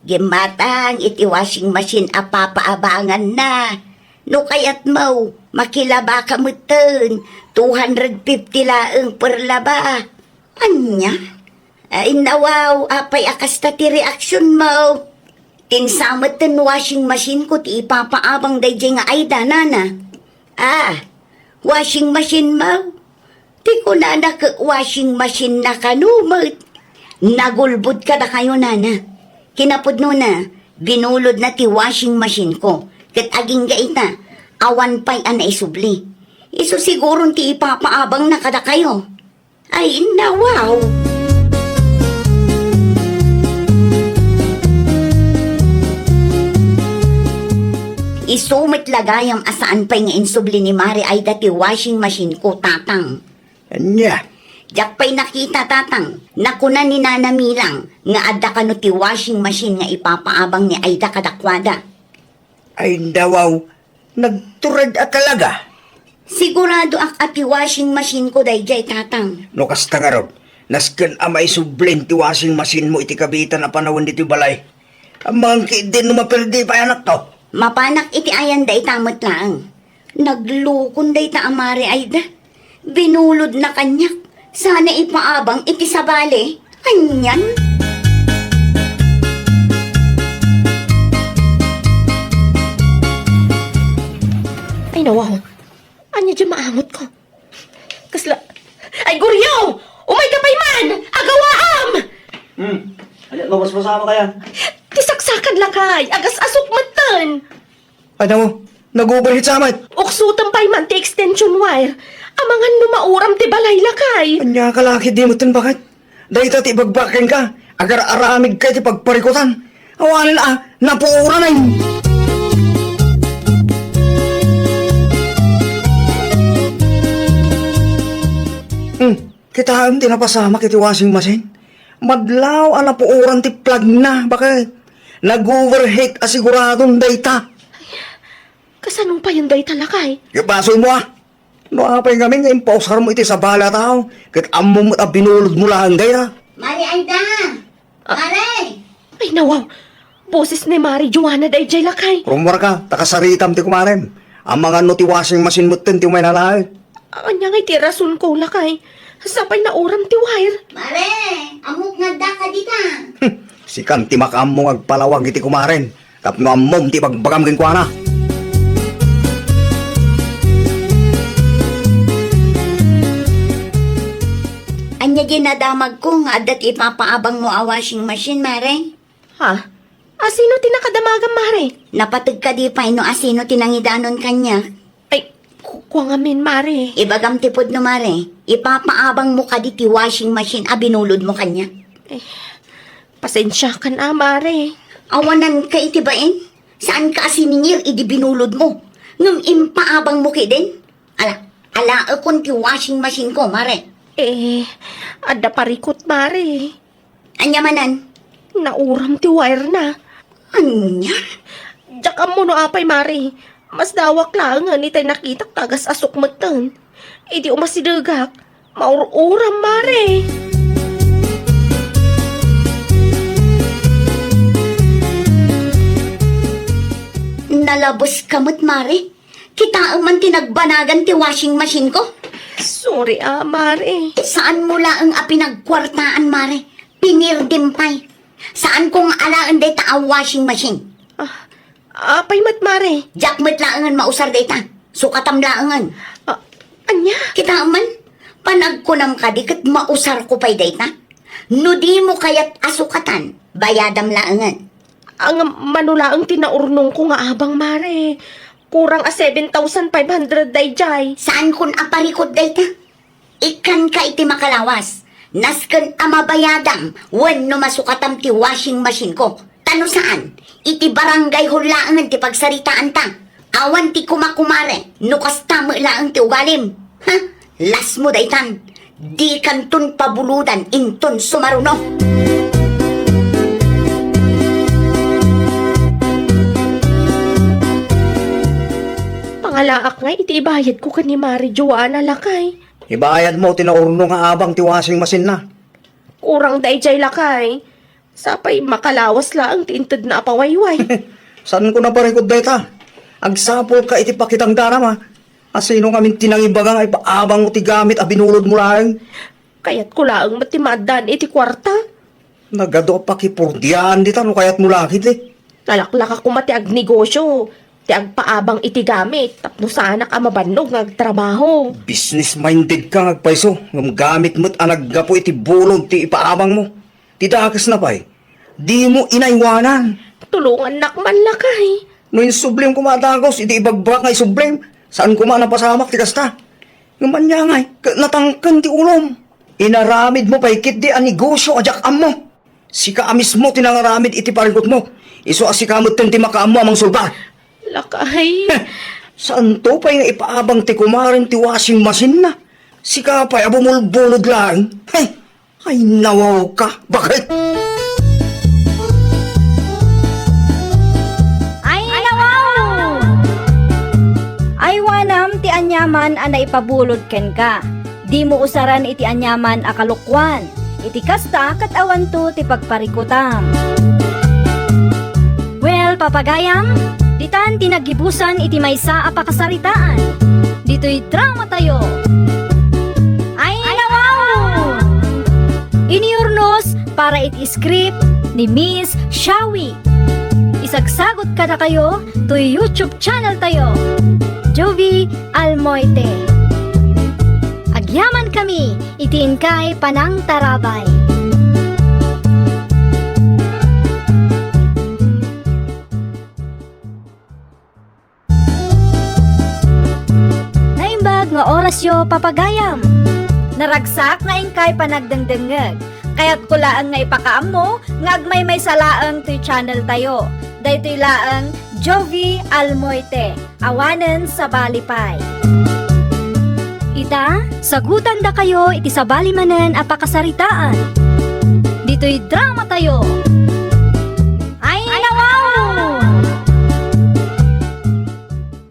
Gimmatang iti washing machine a papaabanganna. No kayatmo, makilabaka metten. Two hundred fifty laeng per laba. Ania? Ay, nawaw, apay a kasta ti reaksyon mo? Tinsa metten washing machine ko ti ipapaabang daydiay nga Aida, nana. Ah, washing machine mo? Ti kunana ket washing machine na kano met. Nagulbod kadakayo, nana. Kinapudnona, binulod na ti washing machine ko. Ket agingga ita, awan pay a naisubli. Isu siguron ti ipapaabang na kadakayo. Ay, nawaw! Isu met la gayam a saan pay nga insubli ni Mare Aida ti washing machine ko, tatang. Ania? Diak pay nakita, tatang. Nakuna ni Nana Milang nga adda kano ti washing machine nga ipapaabang ni Aida kadakuada. Ay, nawaw! Nagtured a talaga. Siguradoak a ti washing machine ko daydiay, tatang. No kasta ngarud, nasken a maisublin ti washing machine mo iti kabiitan a panawen ditoy balay. Amangan ketdin no maperdi pay, anakko. Mapanak iti ayan dayta met laeng. Naglukon dayta a Mare Aida. Binulodna kaniak. Sana ipaabang iti sabali. Anian? Ay, nawaw. Ania diay maangotko? Kasla, ay, Goryo! Umayka pay man! Agawaam! Hmm. Ania, mabasbasam kaya? Ti saksakad, lakay. Agas-asok metten. Ay, nawaw, nag-overheat sa met. Uksotem pay man ti extension wire. Amangan no mauram ti balay, lakay. Ania ka la ketdi metten, baket? Dayta ti ibagbagak kenka, agar-aramidka iti pagparikutan. Awanen a, napuoranen. Hmm, kitaem ti napasamak iti washing machine. Madlaw a napuoran ti plug na, baket? Nag-overheat a siguradon dayta. Kasano payen dayta, lakay? Ibasolmo, ah. No apay ngamin nga impausarmo iti sabali a tao, ket ammom met a binulodmo laeng dayta. Mare Aida! Ah. Mare! Ay, nawaw! Boses ni Mare Joanna daydiay, lakay. Rummuarka, ta kasaritam ti kumarem. Amangan no ti washing machine metten ti umay nalaeng. Ania ngay ti rasonko, lakay? Sapay nauram ti wire. Mare, ammok nga addaka dita. Hmm, sikan ti makaammo nga agpalawag iti kumaren tapno ammom ti ibagbagam kenkuana. Ania diay nadamagko nga adda ti ipapaabangmo a washing machine, Mare? Ha? Asino ti nakadamagam, Mare? Napateg kadi pay no asino ti nangidanon kaniak? Ay, ku-, kua ngamin, Mare. Ibagam ti pudno, Mare. Ipapaabangmo kadi ti washing machine a binulodmo kaniak? Eh, pasensiakan a, Mare. Awananka iti bain? Saanka a siningir idi binulodmo? Ngem impaabangmo ketdin? Ala, alaekon ti washing machine ko, Mare. Eh, adda parikut, Mare. Ania manen? Nauram ti wire na. Ania? Diak ammo no apay, Mare. Masdawak laengen itay nakitak ta agas-asok metten. Idi umasidegak, maur-uram, Mare. Nalabeska met, Mare. Kitaem man ti nagbanagan ti washing machine ko. Sorry, a, Mare. Saanmo laeng a pinagkuartaan, Mare. Pinirdim pay. Saanko nga alaen dayta a washing machine. Ah, apay met, Mare? Diak met laengen mausar dayta. Sukatam laengen. Ah, ania? Kitaem man, panagkunam kadi ket mausarko pay dayta? No dimo kayat a sukatan, bayadam laengen. Ang mano laeng ti naurnongko nga abang, Mare. Kurang a seven thousand five hundred daydiay. Saankon a parikut dayta? Ikkanka iti makalawas. Nasken a mabayadam wenno masukatam ti washing machine ko. Ta no saan, iti barangay hall laengen ti pagsaritaanta. Awan ti kumakumare no kasta met laeng ti ugalim. Ha? Lasmo daytan. Dikanton pabulodan inton sumaruno. Pangalaak nga iti ibayadko ken ni Mare Joanna, lakay. Ibayadmo ti naurno nga abang ti washing machine na. Kurang daydiay, lakay. Sapay makalawas laeng ti intedna a pawayway. Saanko a parikut dayta? Agsapulka iti pakitangdanam, a. A, sino ngamin ti nangibaga nga ipaabangmo ti gamit a binulodmo laeng? Kayatko laeng met ti maaddaan iti kuarta. Nagadu a pakipurdiaan dita no kayatmo la ketdi. Nalaklaka koma ti agnegosio, ti agpaabang iti gamit, tapno saanak a mabannog nga agtrabaho. Business-minded ka nga agpayso, ngem gamit met a naggapu iti bulod ti ipaabangmo. Ti dakesna pay, dimo inaywanan. Tulongannak man, lakay. No insublim koma a dagus iti ibagbagak nga isublim, saan koma a napasamak ti kasta. Ngem ania ngay, ket natangken ti ulom. Inaramidmo pay ketdi a negosio a diak ammo. Sika a mismo ti nangaramid iti parikutmo. Isu a sika metten ti makaammo a mangsolba. Lakay. Heh, saanto pay nga ipaabang ti kumarem ti washing machine na? Sika pay a bumulbulod laeng. Heh, ay, nawawka. Bakit? Ay, nawaw! Aywanam ti aniaman a naipabulod kenka. Dimo usaran iti aniaman a kalokuan. Iti kasta, ket awanto ti pagparikutam. Well, papagayam, ditan ti naggibusan iti maysa a pakasaritaan. Ditoy dramatayo. Ay, nawaw! Inurnos para iti script ni Miss Shawi. Isagsagot kadakayo toy YouTube channel tayo, Jovie Almoite. Agyaman kami iti inkay panangtarabay. Naimbag nga orasyo, papagayam. Naragsak nga inkay panagdengdengngeg. Kayatko laeng nga ipakaammo nga agmaymaysa laeng toy channel tayo. Daytoy laeng Jovie Almoite, awanen sabali pay. Ita, sagutandakayo iti sabali manen a pakasaritaan. Ditoy dramatayo. Ay, nawaw!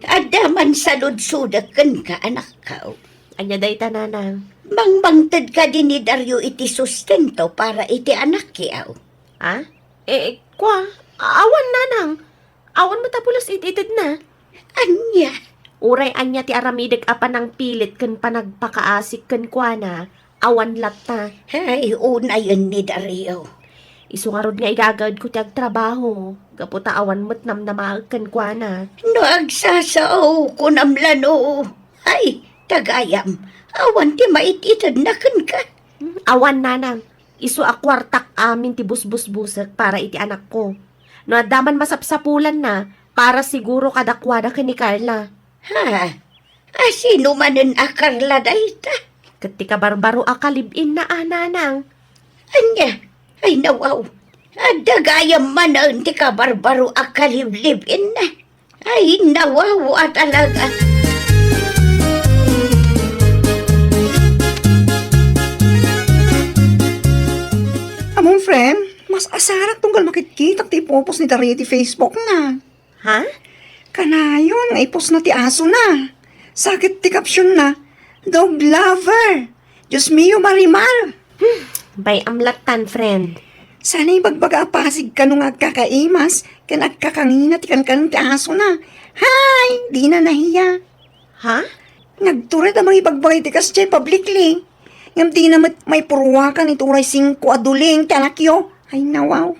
Adda man saludsodek kenka, anakko. Ania dayta, nanang? Mangmangted kadi ni Dario iti sustento para iti anakki, aw? Ah? Eh, kua, awan, nanang. Awan met a pulos it-itedna. Ania? Uray ania ti aramidek a panangpilit ken panagpakaasik kenkuana, awan latta. Ay, unayen ni Dario. Isu ngarud nga igagaedko ti agtrabaho, gapu ta awan met namnamaek kenkuana. No agsasao, kunam la no. Ay, tagayam, awan ti mait-itedna kenka. Hmm, awan, nanang. Isu a kuartak amin ti busbusbusek para iti anakko. No adda man masapsapulanna, para siguro kadakuada ken ni Carla. Ha? A, sino manen a Carla dayta? Ket ti kabarbaro a kalib-inna a, nanang. Ania? Ay, nawaw. Adda gayam manen ti kabarbaro a kaliblib-inna. Ay, nawaw a talaga. Among friend, mas as Sarak tunggal makitkitak ti ipupos ni Dario iti Facebook na. Ha? Kanayon nga ipos na ti aso na. Sakit ti caption na, "Dog lover." Diyos mio, Marimar! Hmm, bay-am lattan, friend. Sana ibagbaga a pasig kano nga agkakaimas ken agkakangina ti kankanen ti aso na. Hay! Dina nahiya. Ha? Nagtured a mangibagbaga iti kasdiay publicly. Ngem dina met maipurwakan iti uray singko a duling ti anakyo. Ay, nawaw.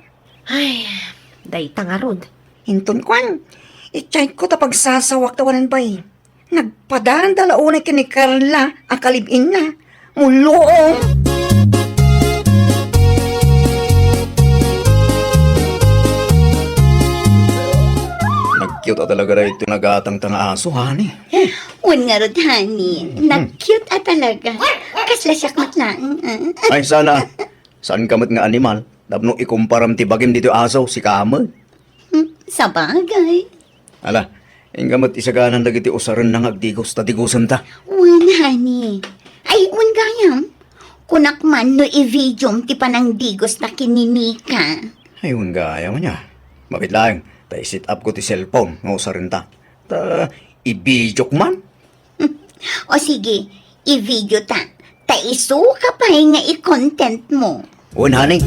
Ay, dayta ngarud. Inton kuan, i-check ko ta pagsasawak ta wanan bay. Nagpadanda la unay ken ni Carla a kalibinna. Mulluong! Nag-cute a talaga daytoy nagatangtang nga aso, honey. Wen ngarud, honey. Hmm. Nag-cute a talaga. Kasla siak met laeng, ah. Ay, sana. Saan ka met nga animal? Tapno ikumparam ti bagim ditoy aso, sika met. Hmm, sabagay. Ala, inka met isaganan dagiti usarenna nga agdigos ta digosenta. Wen, honey. Ay, wen gayam. Kunak man no i-videom ti panangdigos na ken ni Nika. Ay, wen gayam ania. Mabiit laeng, ta i-set up ko ti cellphone nga usarenta. Ta i-videok man. O sige, i-video ta. Ta isu ka pay nga i-content mo. Wen, honey.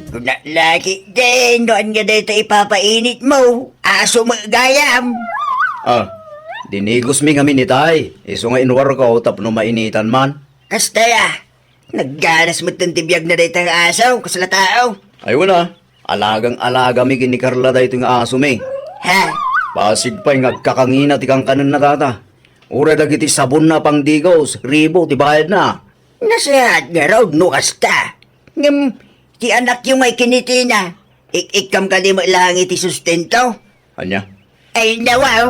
Kuna lagi din, no ania dayta ipapainit mo? Aso met gayam. Ah, dinigos mi ngamin itay. Isu nga inwarko tapno mainitan man. Kasta ya. Nagganas metten ti biag na dayta nga aso, kasla tao. Ay, wala. Alagang-alaga mi ken ni Carla daytoy nga aso mi. Ha? Pasig pay nga agkakangina ti kankanenna, tata. Uray dagiti sabonna a pangdigos, ribo ti bayadna. Nasayaat ngarud no kasta. Ngem, ti anakyo nga ikinitina, ik-ikkam kadi met laeng iti sustento? Ania? Ay, nawaw.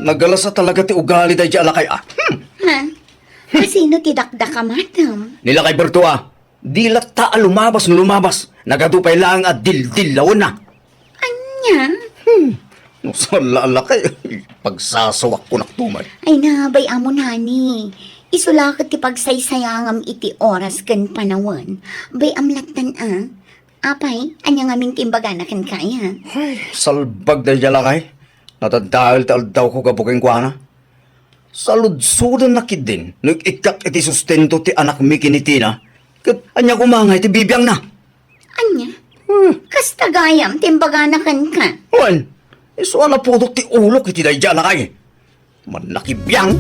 Nagalasa talaga ti ugali daydi a lakay, ah. Hmm. Ha? Kasino ti dakdakam, madam? Ni Lakay Berto, ah. Di latta a lumabas no lumabas. Nagadu pay laeng a dildillawenna. Ania? Hmm. No saan la a lakay, pagsasawak ko naktumay. Ay na, bay-amon, honey. Isu la ket ti pagsaysayangam iti oras ken panawen. Bay-am lattan a. Apay, ania ngamin ti imbagana kenka aya? Ay, salbag daydi a lakay. Natadael ti aldawko gapu kenkuana. Saludsodenna ketdin no ik-ikkak iti sustento ti anakmi ken ni Tina. Ket ania koma ngay ti bibiangna? Ania? Hmm. Kasta gayam ti imbagana kenka? Wen, isu a naputot ti ulok iti daydi a lakay. Mannakibiang!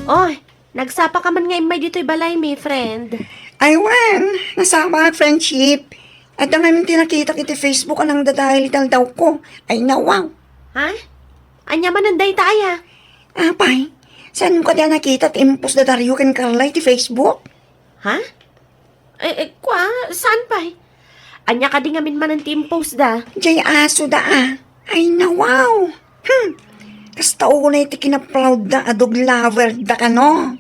Oy, nagsapa ka man nga immay ditoy balaymi, friend. Ay, wen, nasapa ak, friendship. Adda ngamin ti nakitak iti Facebook a nangdadael iti aldawko. Ay, nawaw. Ha? Ania manen dayta aya? Apay, saan mo kadi a nakita ti impos da Dario ken Carla iti Facebook? Ha? Eh, eh, kwa, saan pay? Ania kadi ngamin manen ti impos da? Jay aso da, ah. Ay, nawaw. Hmm. Kasta unay ti kinaplaud da a dog lover da kano.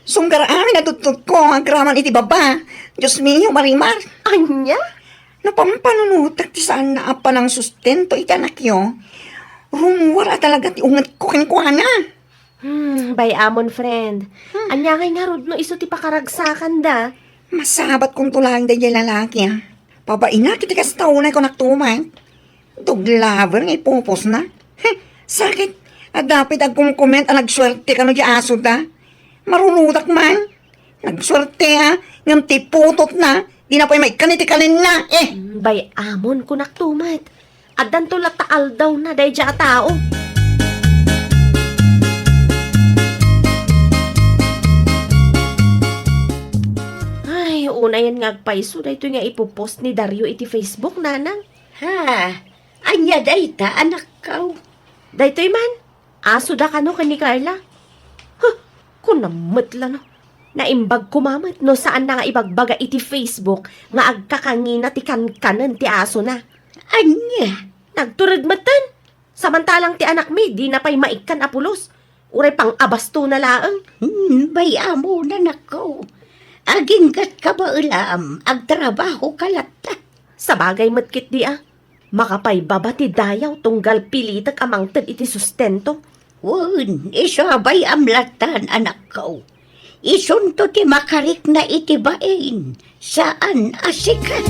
Sunggar amin a tuttutko, agraman iti baba. Diyos mio, Marimar. Ania? No pampanunotek ti saanna a panangsustento iti anakyo, rummuar a talaga ti ungetko kenkuana. Hmm, bay-amon, friend. Hmm. Ania ngay ngarud no isu ti pakaragsakanda? Masabatkonto laeng daydiay lalaki, ah. Pabainak iti kasta unay kunak tuman. Dog lover nga ipuposna. Heh, sakit. Adda pay ti agkomkoment a nagsuerte kano di aso da. Marurudak man. Nagsuerte, ah. Ngem ti putotna, di na pay maikkan iti kanenna. Eh. Hmm, bay-amon, kunak tuman. Addanto latta aldawna daydiay a tao. Ay, unayen nga agpayso daytoy nga ipopost ni Dario iti Facebook, nanang. Ha? Ania dayta, anakko? Daytoy man, aso da kano ken ni Carla. Huh, kunam met la no. Naimbag koma met no saanna nga ibagbaga iti Facebook nga agkakangina ti kankanen ti asona. Ania? Nagtured metten. Samantalang ti anakmi, dina pay maikkan a pulos. Uray pang-abastona laeng. Hmm, bay-am, nanakko. Aginggatka baelam, agtrabahoka latta. Sabagay met ketdi a. Makapaybaba ti dayaw tunggal pilitek a mangted iti sustento. Wen, isu a bay-am lattan, anakko. Isunto ti makarikna iti bain, saan a sika.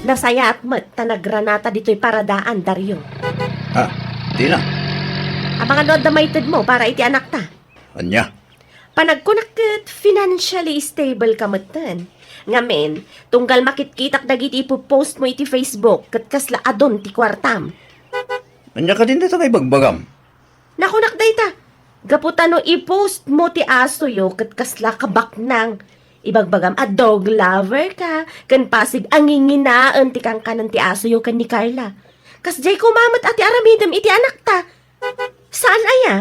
Nasayaat met ta nagranata ditoy paradaan, Dario. Ah, dina. Amangan no adda maitedmo para iti anakta. Ania? Panagkunak ket financially stable ka metten. Ngamin, tunggal makitkitak dagiti ipopost mo iti Facebook ket kasla adun ti kuartam. Ania kadin dayta nga ibagbagam? Nakunak dayta, gapu ta no i-post mo ti asoyo ket kasla kabaknang. Ibagbagam a dog lover ka, ken pasig a nginginaen ti kankanan ti asoyo ken ni Carla. Kasdiay koma met a ti aramidem iti anakta. Saan aya?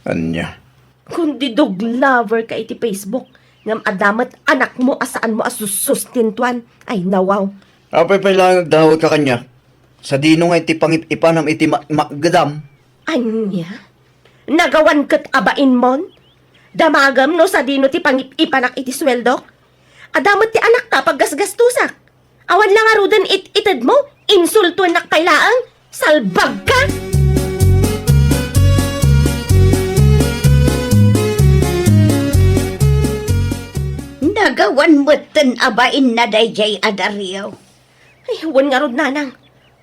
Ania? Kundi dog lover ka iti Facebook, ngem adda met anakmo a saanmo a sussustentuan. Ay, nawaw. Apay pay laeng agdawat ka kaniak? Sadino nga iti pangip-ipanam iti ma-, makgedam? Ania? Nagawan ket a bainmon? Damagem no sadino ti pangip-ipanak iti sueldok? Adda met ti anakta a paggasgastusak. Awan la ngaruden it-itedmo? Insultuennak pay laeng? Salbagka! Nagawan metten a bainna daydiay a Dario. Ay, wen ngarud, nanang.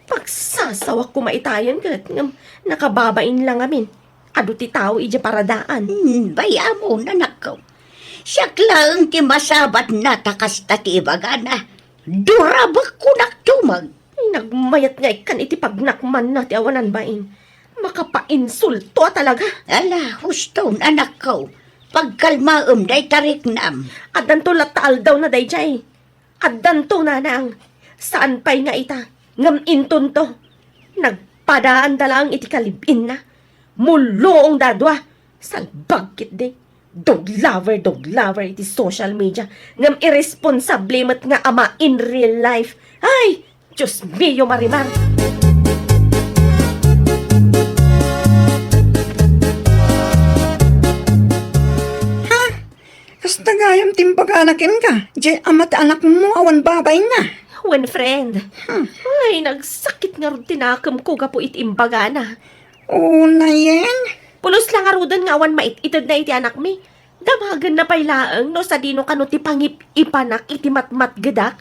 Pagsasawak koma itayen ket ngem nakababain la ngamin. Adu ti tao idiay paradaan. Hmm, bay-am, nanakko. Siak laeng ti masabatna ta kasta ti ibagana. Durabek kunak tumeng. Ay, nagmayat nga ikkan iti pagnakmanna ti awanan bain. Makapainsulto a talaga. Ala, husto, anakko. Pagkalmaem dayta riknam. Addanto latta aldawna daydiay. Addanto, nanang. Saan pay nga ita, ngem intonto. Nagpadaanda laeng iti kalib-inna. Mulluongda a dua. Salbag ketdi. Dog lover, dog lover iti social media. Ngem irresponsable met nga ama in real life. Ay, Dios mio, Marimar! Ha? Kasta gayam ti imbagana kenka, diay ama ti anakmo awan babainna. Wen, friend. Hmm. Ay, nagsakit ngarud ti nakemko gapu iti imbagana. Unayen? Pulos la ngaruden nga awan mait-itedna iti anakmi. Damagenna pay laeng no sadino kano ti pangip-ipanak iti matmatgedak.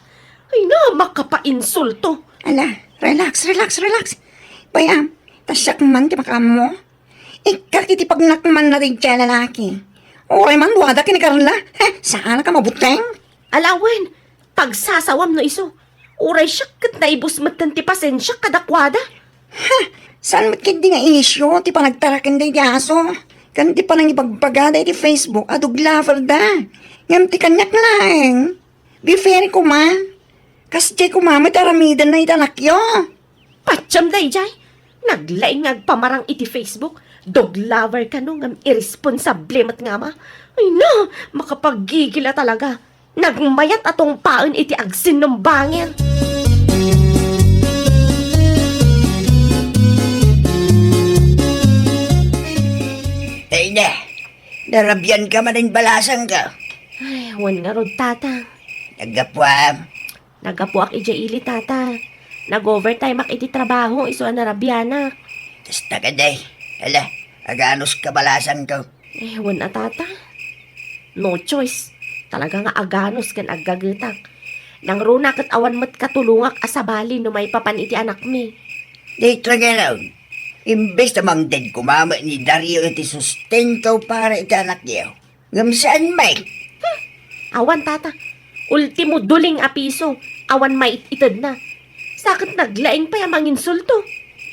Ay na, makapainsulto. Ala, relax, relax, relax. Bay-am, ta siak man ti makaammo. Ikkak iti pagnakmanna daydiay a lalaki. Uray man duada ken ni Carla. He, saanka mabuteng? Ala wen, pagsasawam no isu. Uray siak ket naibus metten ti pasensiak kadakuada. Ha! Saan met ketdi nga isyu ti panagtaraken daydi aso ken ti panangibagbagada iti Facebook a dog lover da? Ngem ti kaniak laeng, be fair koma. Kasdiay koma met aramidenna iti anakyo. Patiem daydiay, naglaing nga agpamarang iti Facebook, dog lover kano ngem irresponsable met nga ama. Ay na, makapagigil a talaga. Nagmayat a tungpaen iti agsinnumbanger. Ay na, narabian ka manen balasang ka. Ay, wen ngarud, tata. Naggapuam. Naggapuak idiay ili, tata. Nag-overtime ak iti trabaho, isu a narabianak. Kasta kadi. Ala, aganus ka balasang ka. Eh, wen a, tata. No choice. Talaga nga aganus ken aggagetak. Nangruna ket awan met katulongak a sabali no maipapan iti anakmi. Dayta ngarud, imbes ta mangted koma met ni Dario iti sustento para iti anakyo. Ngem saan met? Hmm. Awan, tata. Ultimo duling a piso, awan mait-itedna. Sa ket naglaing pay a manginsulto.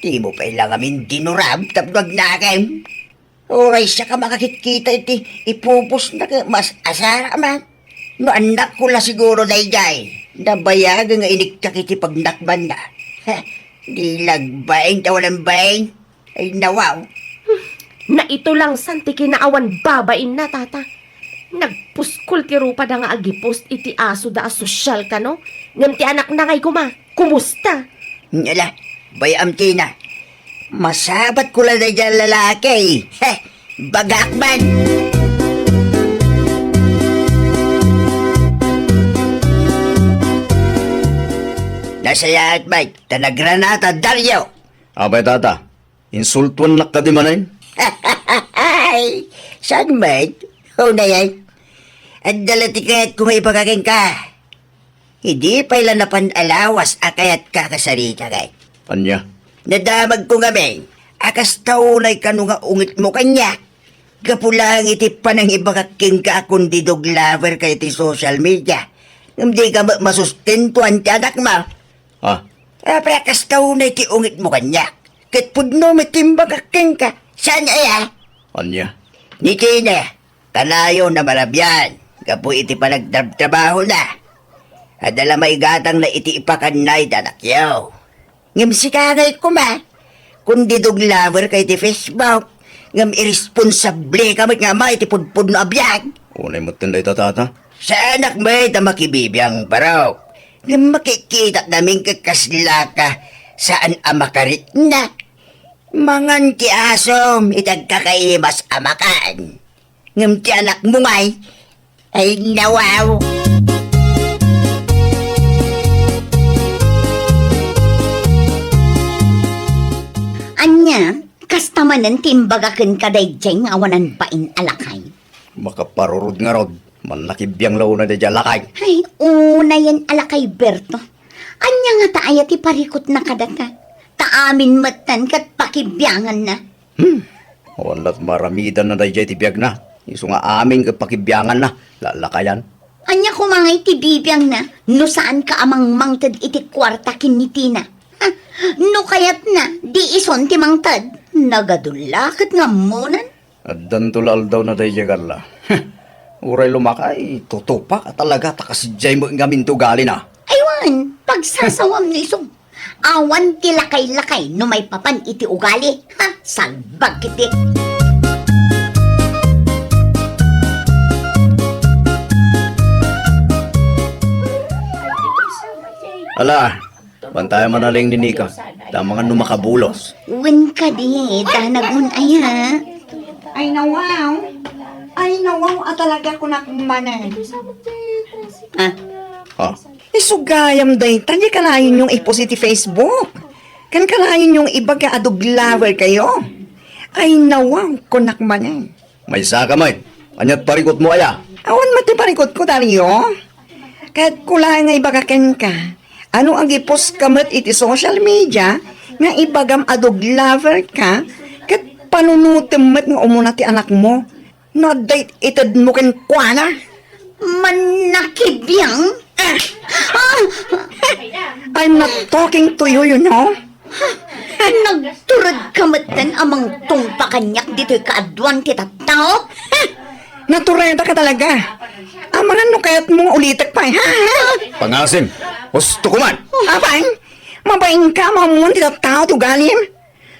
Dimo pay la ngamin dinurab tapno agnakem. Uray siak a makakitkita iti ipupostna ket mas-asara man. No annakko la siguro daydiay, nabayagen nga inikkak iti pagnakmanna. Heh, di la agbain ta awan bain. Ay, nawaw. Naitulangsan ti kinaawan babainna, tata. Nagpuskol ti rupada nga agipost iti asoda a sosyal kano, ngem ti anakna ngay koma, kumusta? Ala, bay-am tina. Masabatko la daydiay a lalaki. Heh, bagak man. Nasayaat, Mike, ta nagranata, Dario. Apay, tata, insultuannak kadi manen? Ay, saan met? Unay, ay. Adda la ti kayatko nga ibaga kenka. Idi pay la napan a lawas a kayatka a kasaritakan. Ania? Nadamagko ngamin a kasta unay kano nga ungitmo kaniak. Gapu laeng iti panangibagak kenka a kundi dog lover ka iti social media. Ngem dika met masustentuan ti anakmo. Ah. Apay a kasta unay ti ungitmo kaniak. Ket pudno met ti imbagak kenka. Saan aya? Ania? Ni Tina, kanayon a marabian gapu iti panagtrabtrabahona. Adda la maigatangna iti ipakanna iti anakyo. Ngem sika ngay koma, kundi dog lover ka iti Facebook, ngem irresponsable ka met nga ama iti pudpudno a biag. Unay metten dayta, tata. Saanak met a makibibiang barok. Ngem makikitak ngamin ket kasla ka saan a makarikna. Mangan ti asom iti agkakaimas a makan. Ngem ti anakmo ngay, ay nawaw. Ania, kasta manen ti imbaga kenka daydiay nga awanan bain a lakay? Makaparurod ngarud, mannakibiang la unay daydiay a lakay. Ay, unayen a lakay, Berto. Ania ngata aya ti parikutna kadata? Ta amin metten ket pakibianganna. Hmm. Awan lat maramidanna daydiay ti biagna. Isu nga amin ket pakibianganna. Lalakayan. Ania koma ngay ti bibiangna no saanka a mangmangted iti kuarta ken ni Tina? Ha? No kayatna, di isun ti mangted. Nagadulla ket nga ammonan. Addanto la aldawna daydiay, Carla. Uray lumakay, tutupak a talaga ta kasdiay met ngamin ti ugalina. Ay wen, pagsasawam no isu. Awan ti lakay-lakay no maipapan iti ugali. Ha, salbag ketdi. Ala, bantayan man a laeng ni Nika. Damangan no makabulos. Wen kadi, danag mon aya. Ay, nawaw. Ay, nawaw a talaga kunak manen. Ah. Ah. Isu gayam dayta, di kanayon yung i-post iti Facebook. Kan kanayon yung ibaga a dog lover kayo. Ay, nawaw, kunak manen. Maysa ka met. Ania't parikutmo aya? Awan met ti parikutko, Dario. Kayatko laeng nga ibaga kenka, ano, agipost ka met iti social media nga ibagam a dog lover ka, ket panunotem met nga umuna ti anakmo no adda it-itedmo kenkuana. Mannakibiang? Ah! Ah! I'm not talking to you, you know. Ha? Nagtured ka metten a mangtungpa kaniak ditoy kaaduan ti tattao? Ha? Natureda ka talaga. Amangan no kayatmo nga ulitek pay, ha? Ha? Pangasim, husto ko man. Apay, mabain ka, maammuan ti tattao ti ugalim.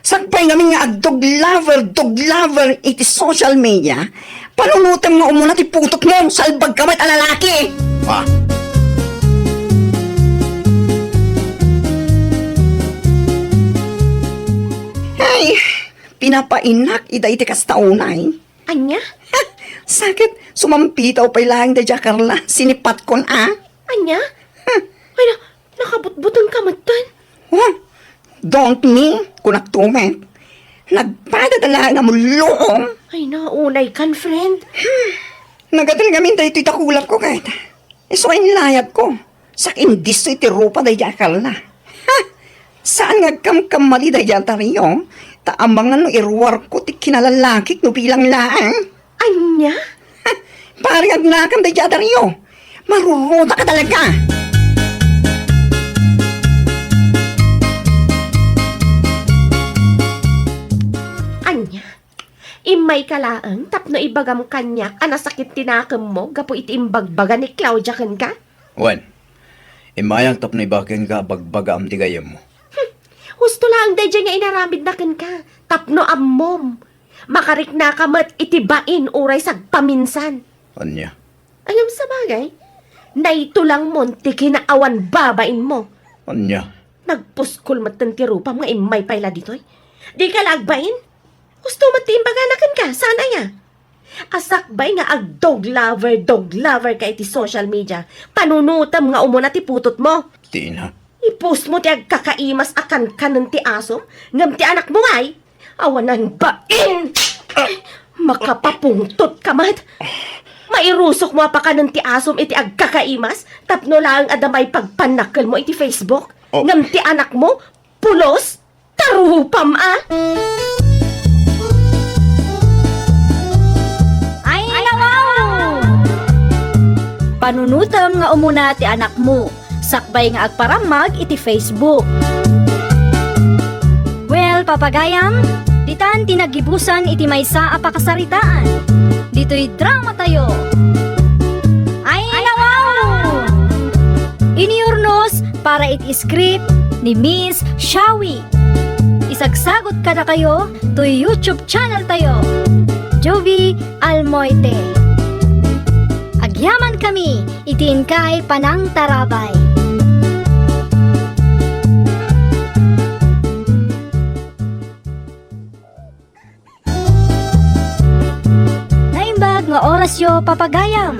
Sakbay ngamin nga agdog lover, dog lover iti social media, panunotem nga umuna ti putotmo, salbag ka met a lalaki! Ah. Ay, pinapainak ida iti kasta unay. Ania? Sakit, sumampitaw pay laeng daydiay a Carla, sinipatkon a. Ania? Ay na, nakabutbuteng ka metten. Oh, don't me, kunak to met. Nagpadadala nga mulluong. Ay, naunay kan, friend. Nagadal ngamin daytoy dakulak ko ket. Isu a inlayad ko. Sak-indisso iti rupa daydiay a Carla. Ha! Saan nga agkamkammali daydiay a Dario, ta amangan no iruar ko ti kinalalakik no bilang laeng. Ania? Pariagnakam daydiay a Dario. Maruruta ka talaga. Ania? Immayka laeng tapno ibagam kaniak a nasakit ti nakemmo gapu iti imbagbaga ni Claudia kenka? Wen, immayak tapno ibaga kenka a bagbagaam ti gayyemmo. Hmm. Husto laeng daydiay nga inaramidna kenka tapno ammom. Makariknaka met iti bain uray sagpaminsan. Ania? Ay, ngem sabagay, naitulang mo ti kinaawan babain mo. Ania? Nagpuskol met ti rupam nga immay pay la ditoy. Di ka la agbain? Husto met ti imbagana kenka, saan aya? Asakbay nga ag-dog lover, dog lover ka iti social media, panunutem nga umuna ti putot mo. Tina. I-post mo ti agkakaimas a kankanen ti asom, ngem ti anak mo ngay, awanan bain! Makapapungtot ka met! Mairusok mo a pakanen ti asom iti agkakaimas tapno laeng adda maipagpannakkel mo iti Facebook, Oh. ngem ti anak mo, pulos! Tarupam a! Ay, nawaw! Panunutem nga umuna ti anakmo, sakbay nga agparammag iti Facebook. Well, papagayam, ditan ti naggibusan iti maysa a pakasaritaan. Ditoy drama tayo. Ay, nawaw! Iniurnos para iti script ni Miss Shawi. Isagsagot kadakayo toy YouTube channel tayo, Jovie Almoite. Agyaman kami iti inkay panangtarabay. Naimbag nga orasyo, papagayam.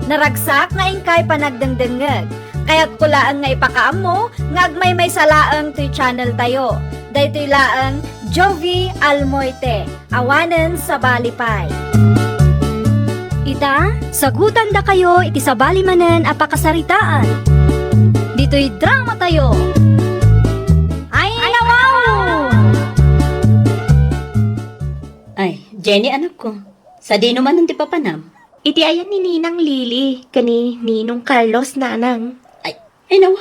Naragsak nga inkay panagdengdengngeg. Kayatko laeng nga ipakaammo nga agmaymaysa laeng toy channel tayo. Daytoy laeng Jovie Almoite, awanen sabali pay. Ita, sagutandakayo iti sabali manen a pakasaritaan. Ditoy drama tayo. Ay, nawaw! Ay, Jenny, anakko, sadino manen ti papanam? Iti ayan ni Ninang Lily ken ni Ninong Carlos, nanang. Ay, ay, nawa,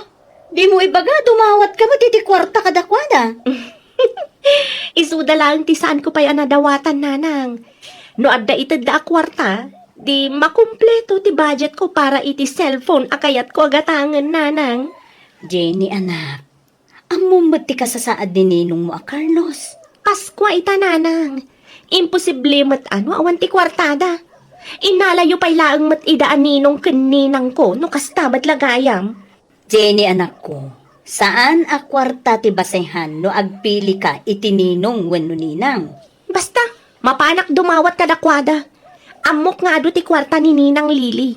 dimo ibaga, dumawat ka met iti kuarta kadakuada. Isuda laeng ti saanko pay a nadawatan, nanang. No adda itedda a kuarta, di makumpleto ti budgetko para iti cellphone a kayatko a gatangen, nanang. Jenny, anak, ammom met ti kasasaad ni ninongmo a Carlos. Paskua ita, nanang. Imposible met a no awan ti kuartada. Innalayo pay laeng met ida a ninong ken ninangko no kasta met la gayam. Jenny, anakko, saan a kuarta ti basehan no agpilika iti ninong wenno ninang. Basta, mapanak dumawat kadakuada. Ammok nga adu ti kuarta ni Ninang Lily.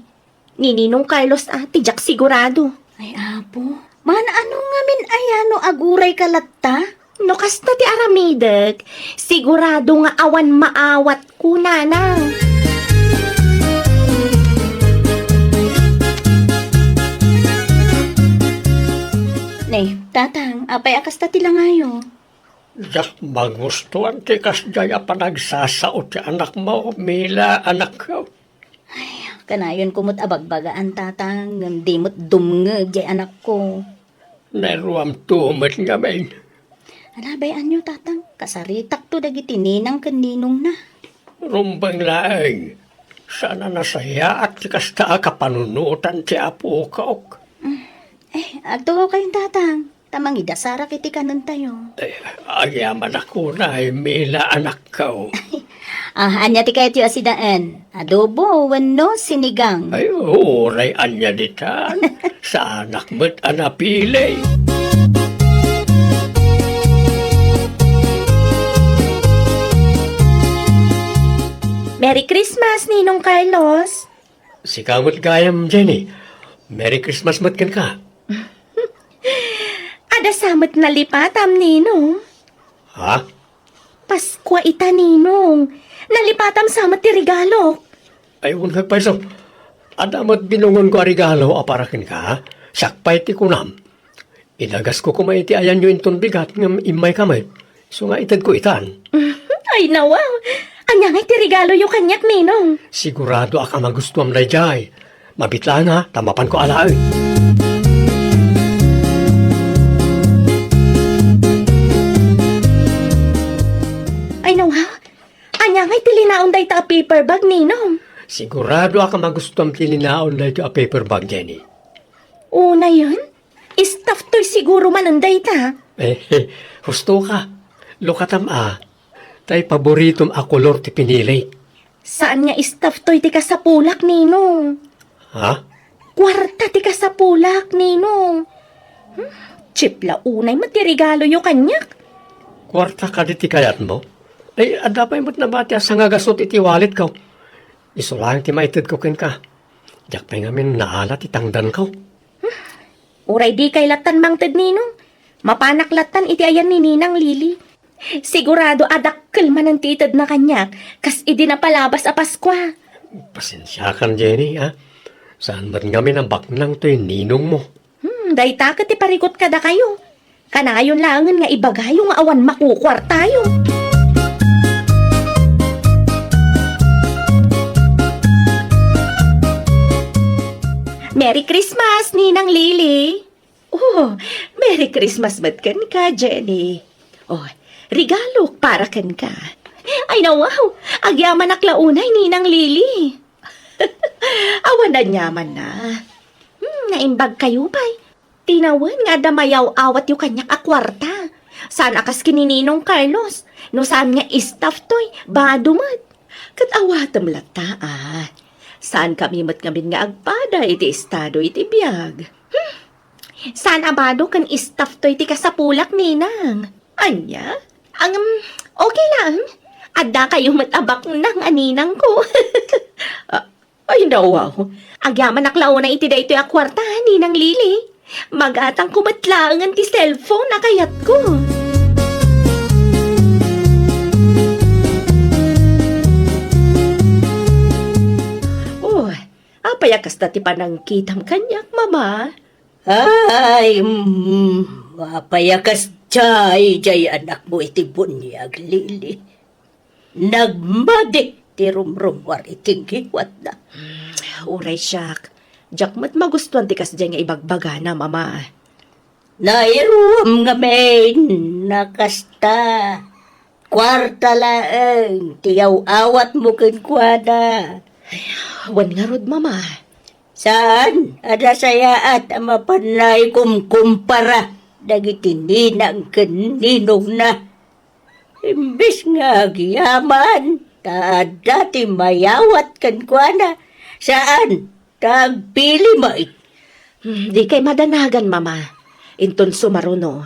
Ni Ninong Carlos a, ti diak sigurado. Ay, Apo, maan-ano ngamin aya no agurayka latta? No kasta ti aramidek, sigurado nga awan maawatko, nanang. Ne, tatang, apay a kasta ti langayo? Diak magustuan ti kasdiay a panagsasao ti anakmo, Mila, anakko. Ay, kanayonko met a bagbagaan, tatang, ngem di met dumngeg jay anakko. Nairuamto met ngamin. Alabay-anyo, tatang, kasaritakto dagiti ninang ken ninongna. Rumbeng laeng, saan a nasayaat ti kasta a kapanunotan ti apokok. Mm. Eh, agtugaw kayon, tatang. Ta mangidasarak iti kanentayo. Eh, agyamanak unay, Mila, anakko. Ah, ania ti kayatyo a sidaen? Adobo wenno sinigang? Ay, uray ania ditan. Saanak met a napili. Merry Christmas, Ninong Carlos! Sika met gayam, Jenny. Merry Christmas met kenka. Adda sa met nalipatam, Ninong. Ha? Paskua ita, Ninong. Nalipatam sa met ti regalo. Ay, wen, agpayso. Adda met binungonko a regalo a para kenka. Siak pay ti kunam. Idagasko koma iti ayanyo inton bigat ngem immayka met. Isu nga itedko itan. Ay, nawa! Ania ngay ti regaloyo kaniak, Ninong? Siguradoak a magustuam daydiay. Mabitlanga ta mapanko alaen. Ay, nawa! Ania ngay ti linaon dayta a paper bag, Ninong? Siguradoak a magustuam ti linaon dayta a paper bag, Jenny. Unayen? Staff toy siguro manen dayta. Eh, husto ka. Lukatam a. Tay paboritom a kolor ti pinili. Saan nga staff toy ti kasapulak, Ninong. Ha? Kuarta ti kasapulak, Ninong. Hmm, chip la unay met ti regaloyo kaniak. Kuarta kadi ti kayatmo? Ay, adda pay met namati a sangagasut iti walletko. Isu laeng ti maitedko kenka. Diak pay ngamin naala ti tangdanko. Uray dikay lattan mangted, Ninong. Mapanak lattan iti ayan ni Ninang Lily. Sigurado a dakkel manen ti itedna kaniak, kas idi napalabas a Paskua. Pasensiakan, Jenny, a. Saan met ngamin a baknang toy ninongmo. Hmm, dayta ket ti parikut kadakayo. Kanayon laengen nga ibagayo nga awan makukuartayo. Merry Christmas, Ninang Lily! Oh, Merry Christmas met kenka, Jenny. Oh, regalok para kenka. Ay, nawaw! Agyamanak la unay, Ninang Lily. Awan aniamanna. Hmm, naimbag kayo pay. Tinawen nga adda mayaw-awatyo kaniak a kuarta. Saan a kas ken ni Ninong Carlos. No saan nga staff toy, bado met. Ket awatem latta, a. Saan kami met ngamin nga agpada iti estado iti biag. Hmm. Saan a bado ken staff toy ti kasapulak, Ninang. Ania? Ang, um, okay lang. Adda kayo met a baknang a ninangko. Ah, ay, nawaw. Agyamanak la unay iti daytoy a kuarta, Ninang Lily. Magatangko met laengen ti cellphone a kayatko. Oh, apay a kasta ti panangkitam kaniak, Mama? Ay, mm, apay a kasdiay diay anakmo iti buniag, Lily? Nagmadi ti rumrumuar iti ngiwatna. Mm, uray siak. Diak met magustuan ti kasdiay nga ibagbagana, Mama. Nairuam ngamin a kasta. Kuarta laeng ti yaw-awatmo kenkuana. Wen ngarud, Mama. Saan a nasayaat a mapanna ikumkumpara dagiti ninang ken ninongna. Imbes nga agyaman ta adda ti mayawat kenkuana, saan ta agpili met. Hmm, dikay madanagan, Mama. Inton sumaruno,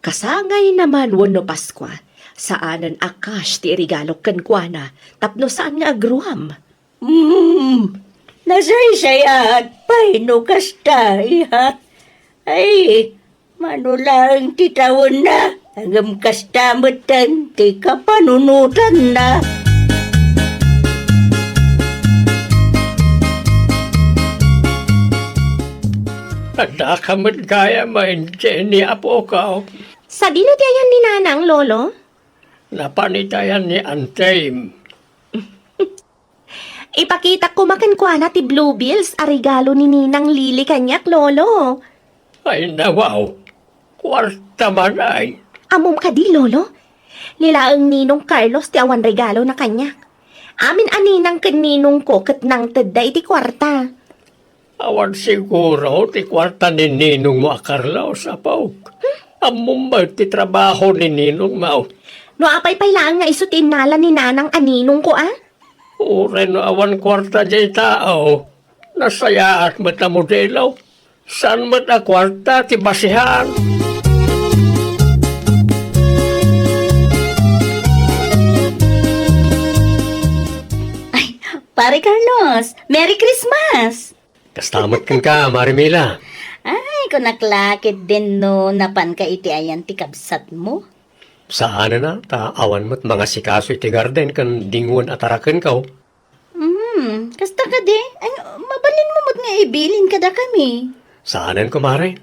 kasangayna man wenno Paskua, saanen a cash ti iregalok kenkuana tapno saan nga agruam. Hmm, nasaysayaat pay no kasta, iha. Ay, mano laeng ti tawenna, ngem kasta metten ti kapanunotanna. Addaka met gayam, Jenny, apok. Sadino ti ayan ni Nanang, Lolo? Napan iti ayan ni Antem. Ipakitak koma kenkuana ti bluebills a regalo ni Ninang Lily kaniak, Lolo. Ay, nawaw. Kuarta man ay. Ammom kadi, Lolo? Ni laeng Ninong Carlos ti awan regalona kaniak. Amin a ninang ken ninongko ket nangtedda iti kuarta. Awan siguro ti kuarta ni ninongmo a Carlos, apok. Ammom met ti trabaho ni ninongmo. No apay pay laeng nga isu ti innala ni Nanang a ninongko, a? Uray no awan kuarta diay tao, nasayaat met a modelo. Saan met a kuarta ti basihan? Ay, Pare Carlos, Merry Christmas! Kasta met kenka, Mare Mila. Ay, kunak la ketdin no napanka iti ayan ti kabsatmo. Saanen a, ta awan met mangasikaso iti garden ken dingwen a tarakenko. Hmm, kasta kadi? Ay, mabalinmo met nga ibilin kadakami. Saanen, kumare.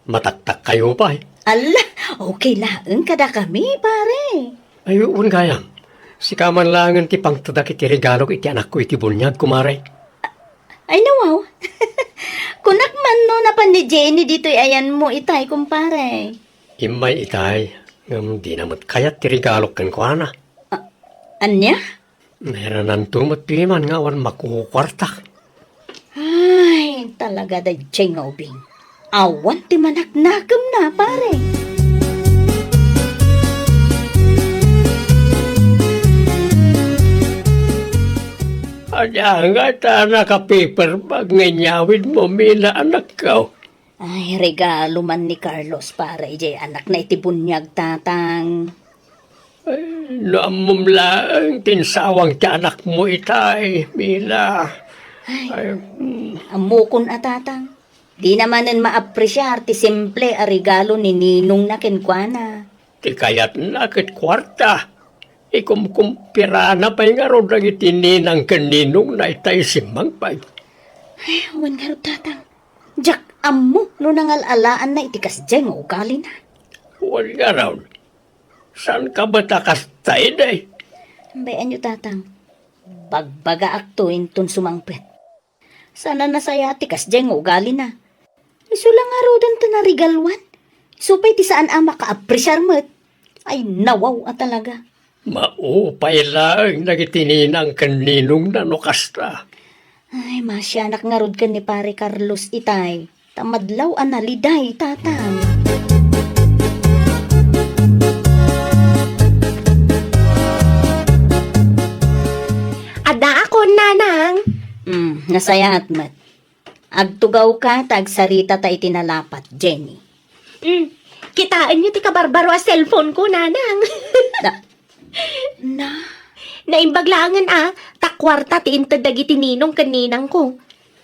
Mataktakkayo pay. Alla, okay laeng kadakami, pare. Ay, wen gayam. Sika man laengen ti pangtedak iti regalok iti anakko iti buniag, kumare. Ay, nawaw. Kunak man no napan ni Jenny ditoy ayanmo itay, kumpare. Immay itay, ngem dina met kayat ti regalok kenkuana. A-, ania? Nairananto met piman nga awan makukuartak. Ay, talaga daydiay nga ubing. Awan ti manaknakemna, pare. Ania ta naka-paper bag nga inyawidmo, Mila, anakko? Ay, regalo man ni Carlos para idiay anakna iti buniag, Tatang. Ay, no ammom laeng ti insawang ti anakmo itay, Mila. Ay, Ay, mm. Ammokon a, Tatang. Dina manen maapresiar ti simple a regalo ni ninongna kenkuana. Ti kayatna ket kuarta. Ikumkumpirana pay ngarud dagiti ninang ken ninongna itay simmangpet. Ay, wen ngarud, Tatang. Diak ammo no nangal-alaanna iti kasdiay nga ugalina. Wen ngarud, saanka met a kasta idi? Bay-anyo, Tatang. Bagbagaakto inton sumangpet. Saan a nasayaat ti kasdiay nga ugalina. Isu la ngaruden ta naregaluan. Isu pay ti saan a makaapresiar met. Ay, nawaw a talaga. Maupay laeng dagiti ninang ken ninongna no kasta. Ay, masianak ngarud ken ni Pare Carlos itay. Ta madlaw a naliday, Tatang. Addaakon, Nanang. Hmm, nasayaat met. Agtugawka ta agsaritata iti nalapat, Jenny. Hmm, kitaenyo ti kabarbaro a cellphone ko, Nanang. Na, na? Naimbag laengen a, ta kuarta ti inted dagiti ninong ken ninangko.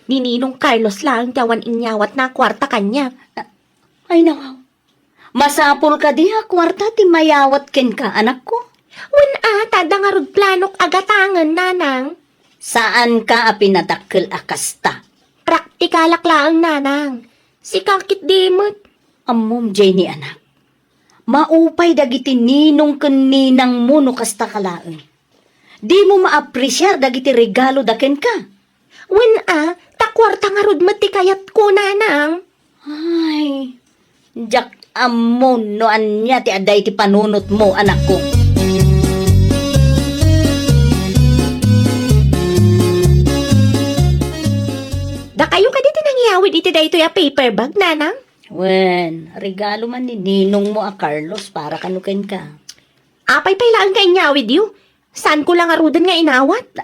Ni Ninong Carlos laeng ti awan inyawatna a kuarta kaniak. Ay, nawaw. Masapul kadi a kuarta ti mayawat kenka, anakko? Wen a, ta adda ngarud planok a gatangen, Nanang. Saanka a pinadakkel a kasta. Praktikalak laeng, Nanang. Sika ketdi met. Ammom, Jenny, anak. Maupay dagiti ninong ken ninangmo no kastaka laeng. Dimo maapresiar dagiti regaluda kenka. Wen a, ta kuarta ngarud met ti kayatko, Nanang. Ay, diak ammo no ania ti adda iti panunotmo, anakko. Dakayo kadi ti nangyawid iti daytoy a paper bag, Nanang? Wen, regalo man ni ninongmo a Carlos para kano kenka. Apay pay laeng nga inyawidyo? Saanko la ngaruden nga inawat?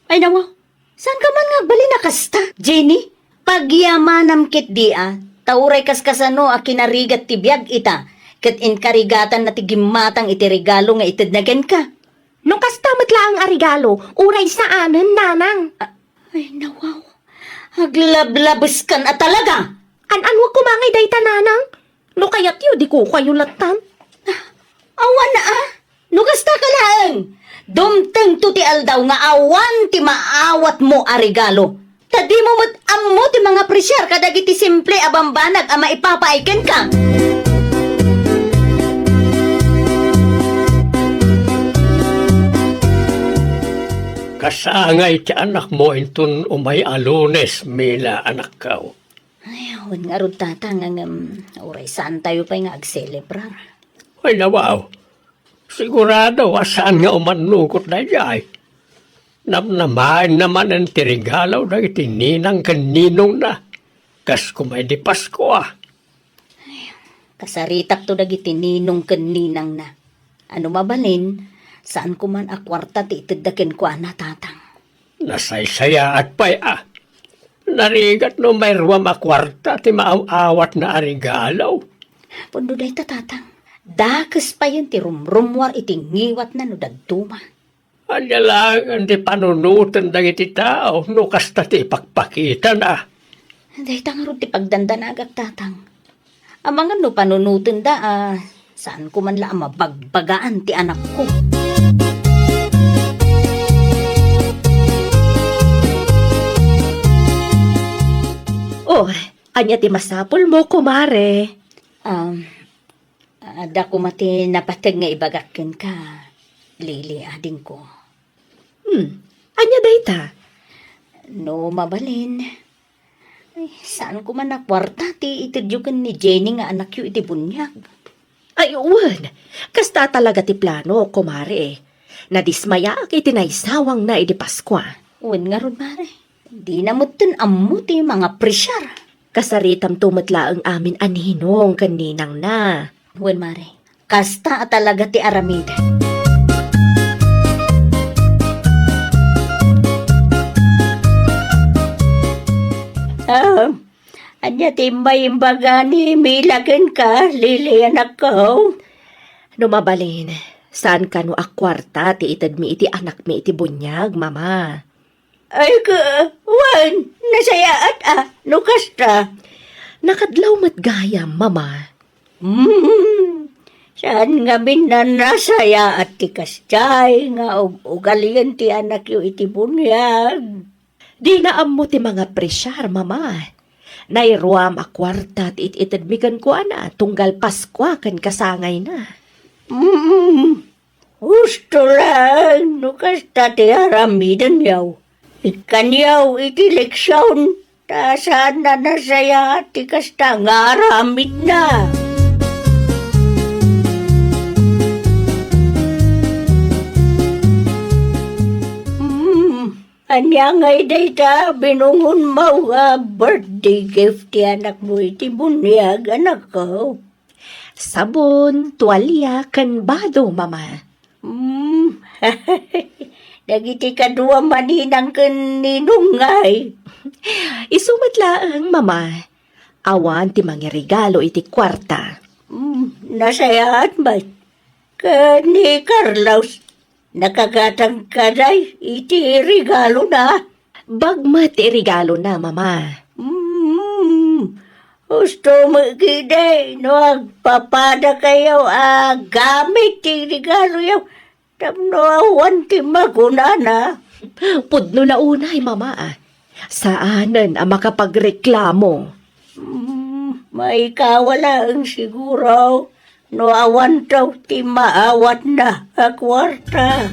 Ay, nawa, saanka man nga agbalin a kasta, Jenny? Pagyamanam ketdi a, ta uray kaskasano a kinarigat ti biag ita, ket inkarigatanna ti gimmatang iti regalo nga itedna kenka. No kasta met laeng a regalo, uray saanen, Nanang. A-, ay, nawaw. Aglablabeskan a talaga! An-anuak koma ngay dayta, Nanang? No kayatyo, di kukayo lattan. Awan a, no kasta ka laeng, dumtengto ti aldaw nga awan ti maawatmo a regalo. Ta dimo met ammo ti mangapresiar kadagiti simple a bambanag a maipapaay kenka. Kasangay ti anakmo inton umay a Lunes, Mila, anakko. Ay, awan ngarud, Tatang, ngem uray saantayo pay nga agselebrar. Ay, nawaw. Sigurado a saan nga umannugot daydiay. Namnamaenna manen ti regalo dagiti ninang ken ninongna. Kas koma idi Paskua. Kasaritakto dagiti ninong ken ninangna. Ano mabalin, saanko man a kuarta ti itedda kenkuana, Tatang. Nasaysayaat pay a. Narigat no mayruam a kuarta ti maaw-awatna a regalo. Pudno dayta, Tatang. Dakes payen ti rumrummuar iti ngiwatna no dadduma. Ania laengen ti panunoten dagiti tao no kasta ti ipakpakitana? Dayta ngarud ti pagdandanagak, Tatang. Amangan no panunotenda a saanko man la a mabagbagaan ti anakko. Oh, ania ti masapulmo, kumare? Um, adda koma ti napateg nga ibagak kenka, Lily, adingko. Hmm, ania dayta? No mabalin, ay, saanko man a kuarta ti itedyo ken ni Jenny nga anakyo iti buniag. Ay, wen, kasta talaga ti plano, kumare. Nadismayaak iti naisawangna idi Paskua. Wen ngarud, mare, dina metten ammo ti mangapresiar. Kasaritamto met laeng amin a ninong ken ninangna. Wen, mare. Kasta a talaga ti aramid. Ania ti imbag-imbaga ni Mila kenka, Lily, anakko? No mabalin, saan kano a kuarta ti itedmi iti anakmi iti buniag, Mama? Ay, ka, wen, nasayaat a, no kasta. Nakadlaw met gayam, Mama. Hmm, saan ngamin a nasayaat ti kasta nga ug-, ugalien ti anakyo iti buniag? Dina ammo ti mangapresiar, Mama. Nairuam a kuarta ti it-itedmi kenkuana tunggal Paskua ken kasangayna. Mm, husto laeng no kasta ti aramidenyo. Ikkanyo iti leksion, ta saan a nasayaat ti kasta nga aramidna. Mm, Ania ngay dayta binungonmo a birthday gift ti anakmo iti buniag, anakko? Sabon, tualia, ken bado, Mama. Hmm. Dagiti kaduam a ninang ken ninong ngay? Isu met laeng, Mama. Awan ti mangiregalo iti kuarta. Hmm, nasayaat met. Ken ni Carlos, nakagatang kadi iti regalona? Bag met ti regalona, Mama. Mm, husto met ketdi no agpapadakayo a gamit ti regaloyo tapno awan ti magunana. Pudno la unay, Mama. Saanen a makapagreklamo. Mm, maikawa laeng siguro no awanto ti maawatna a kuarta.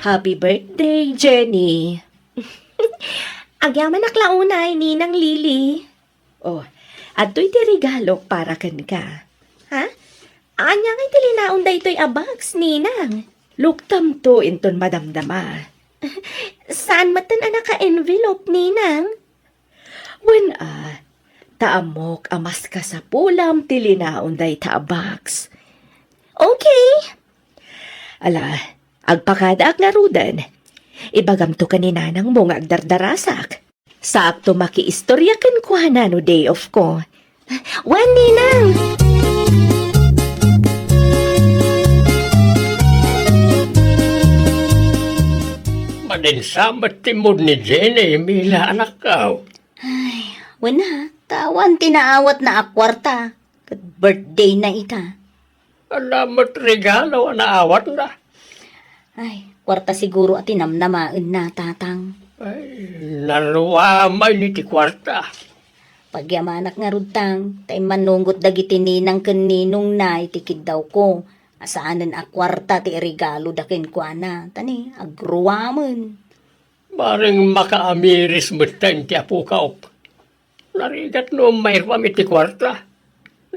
Happy birthday, Jenny! Agyamanak la unay, Ninang Lily. Oh, adtoy ti regalok para kenka. Ha? Ania ngay ti linaon daytoy a box, Ninang? Luktamto inton madamdama. Saan metten a naka-envelope, Ninang? Wen a, ta ammok a mas kasapulam ti linaon dayta a box. Okay. Ala, agpakadaak ngaruden. Ibagamto ken ni nanangmo nga agdardarasak. Saakto makiistoria kenkuana no day off ko. Wen, Ninang! Madinsa met ti mood ni Jenny, Mila, anakko. Ay, wen a, ta awan ti naawatna a kuarta. Ket birthday na ita. Ania met regalo a naawatna? Ay, kuarta siguro a ti namnamaenna, Tatang. Ay, naruamay ni ti kuarta. Pagyamanak ngarud, Tang, ta immannungot dagiti ninang ken ninongna iti kiddawko a saanen a kuarta ti iregaloda kenkuana, ta ni, agruamen. Bareng makaamiris metten ti apok. Narigat no mairuam iti kuarta.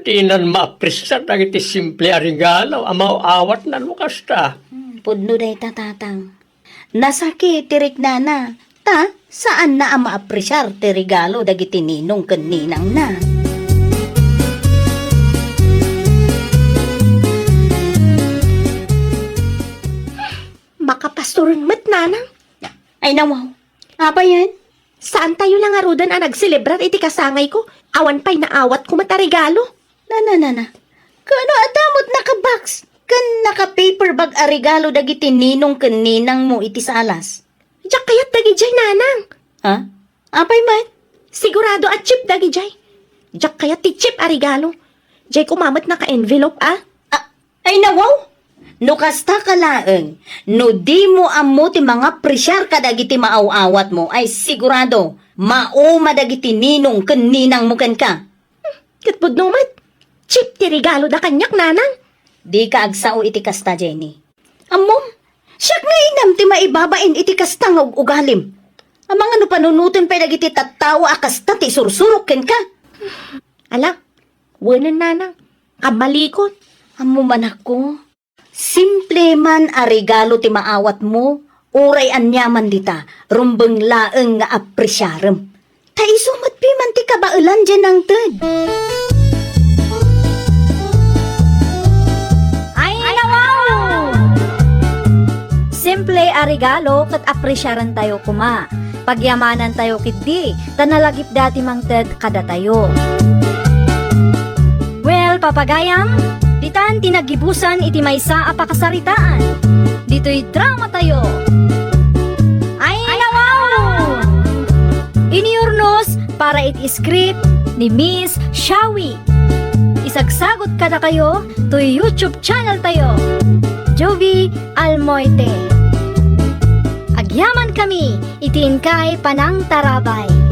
Dinan maapresiar dagiti simple a regalo a maaw-awatna no kasta. Hmm, pudno dayta, Tatang. Nasakit ti riknana, ta saanna a maapresiar ti regalo dagiti ninong ken ninangna. Makapastoren met, Nanang. Ay, nawaw. Apay yan? Saantayo la ngaruden a nagselebrar iti kasangayko? Awan pay naawatko met a regalo. Nana, nana. Kaano adda met naka-box ken naka-paper bag a regalo dagiti ninong ken ninangmo iti salas? Diak kayat dagidiay, Nanang. Ha? Apay met? Sigurado a cheap dagidiay. Diak kayat ti cheap a regalo. Diay koma met naka-envelope, a? Ah, ay, nawaw! No kasta ka laeng, no dimo ammo ti mangapresiar kadagiti maaw-awatmo, ay sigurado, mauma dagiti ninong ken ninangmo kenka. Ket pudno met, cheap ti regaloda kaniak, Nanang. Dika agsao iti kasta, Jenny. Ammom, siak nga inam ti maibabain iti kasta nga ug-ugalim. Amangan no panunoten pay dagiti tattao a kasta ti isursurok kenka. Ala, wenen, Nanang, kammalikon. Ammom, anakko, simple man a regalo ti maawatmo, uray aniaman dita, rumbeng laeng nga apresiarem. Ta isu met piman ti kabaelan diay nangted. Ay, nawaw! Simple a regalo ket apresiarantayo koma. Pagyamanantayo ketdi ta nalagipda ti mangted kadatayo. Well, papagayam, ditan ti naggibusan iti maysa a pakasaritaan. Ditoy dramatayo. Ay, nawaw! Iniurnos para iti script ni Miss Shawi. Isagsagot kadakayo toy YouTube channel tayo, Jovie Almoite. Agyaman kami iti inkay panangtarabay.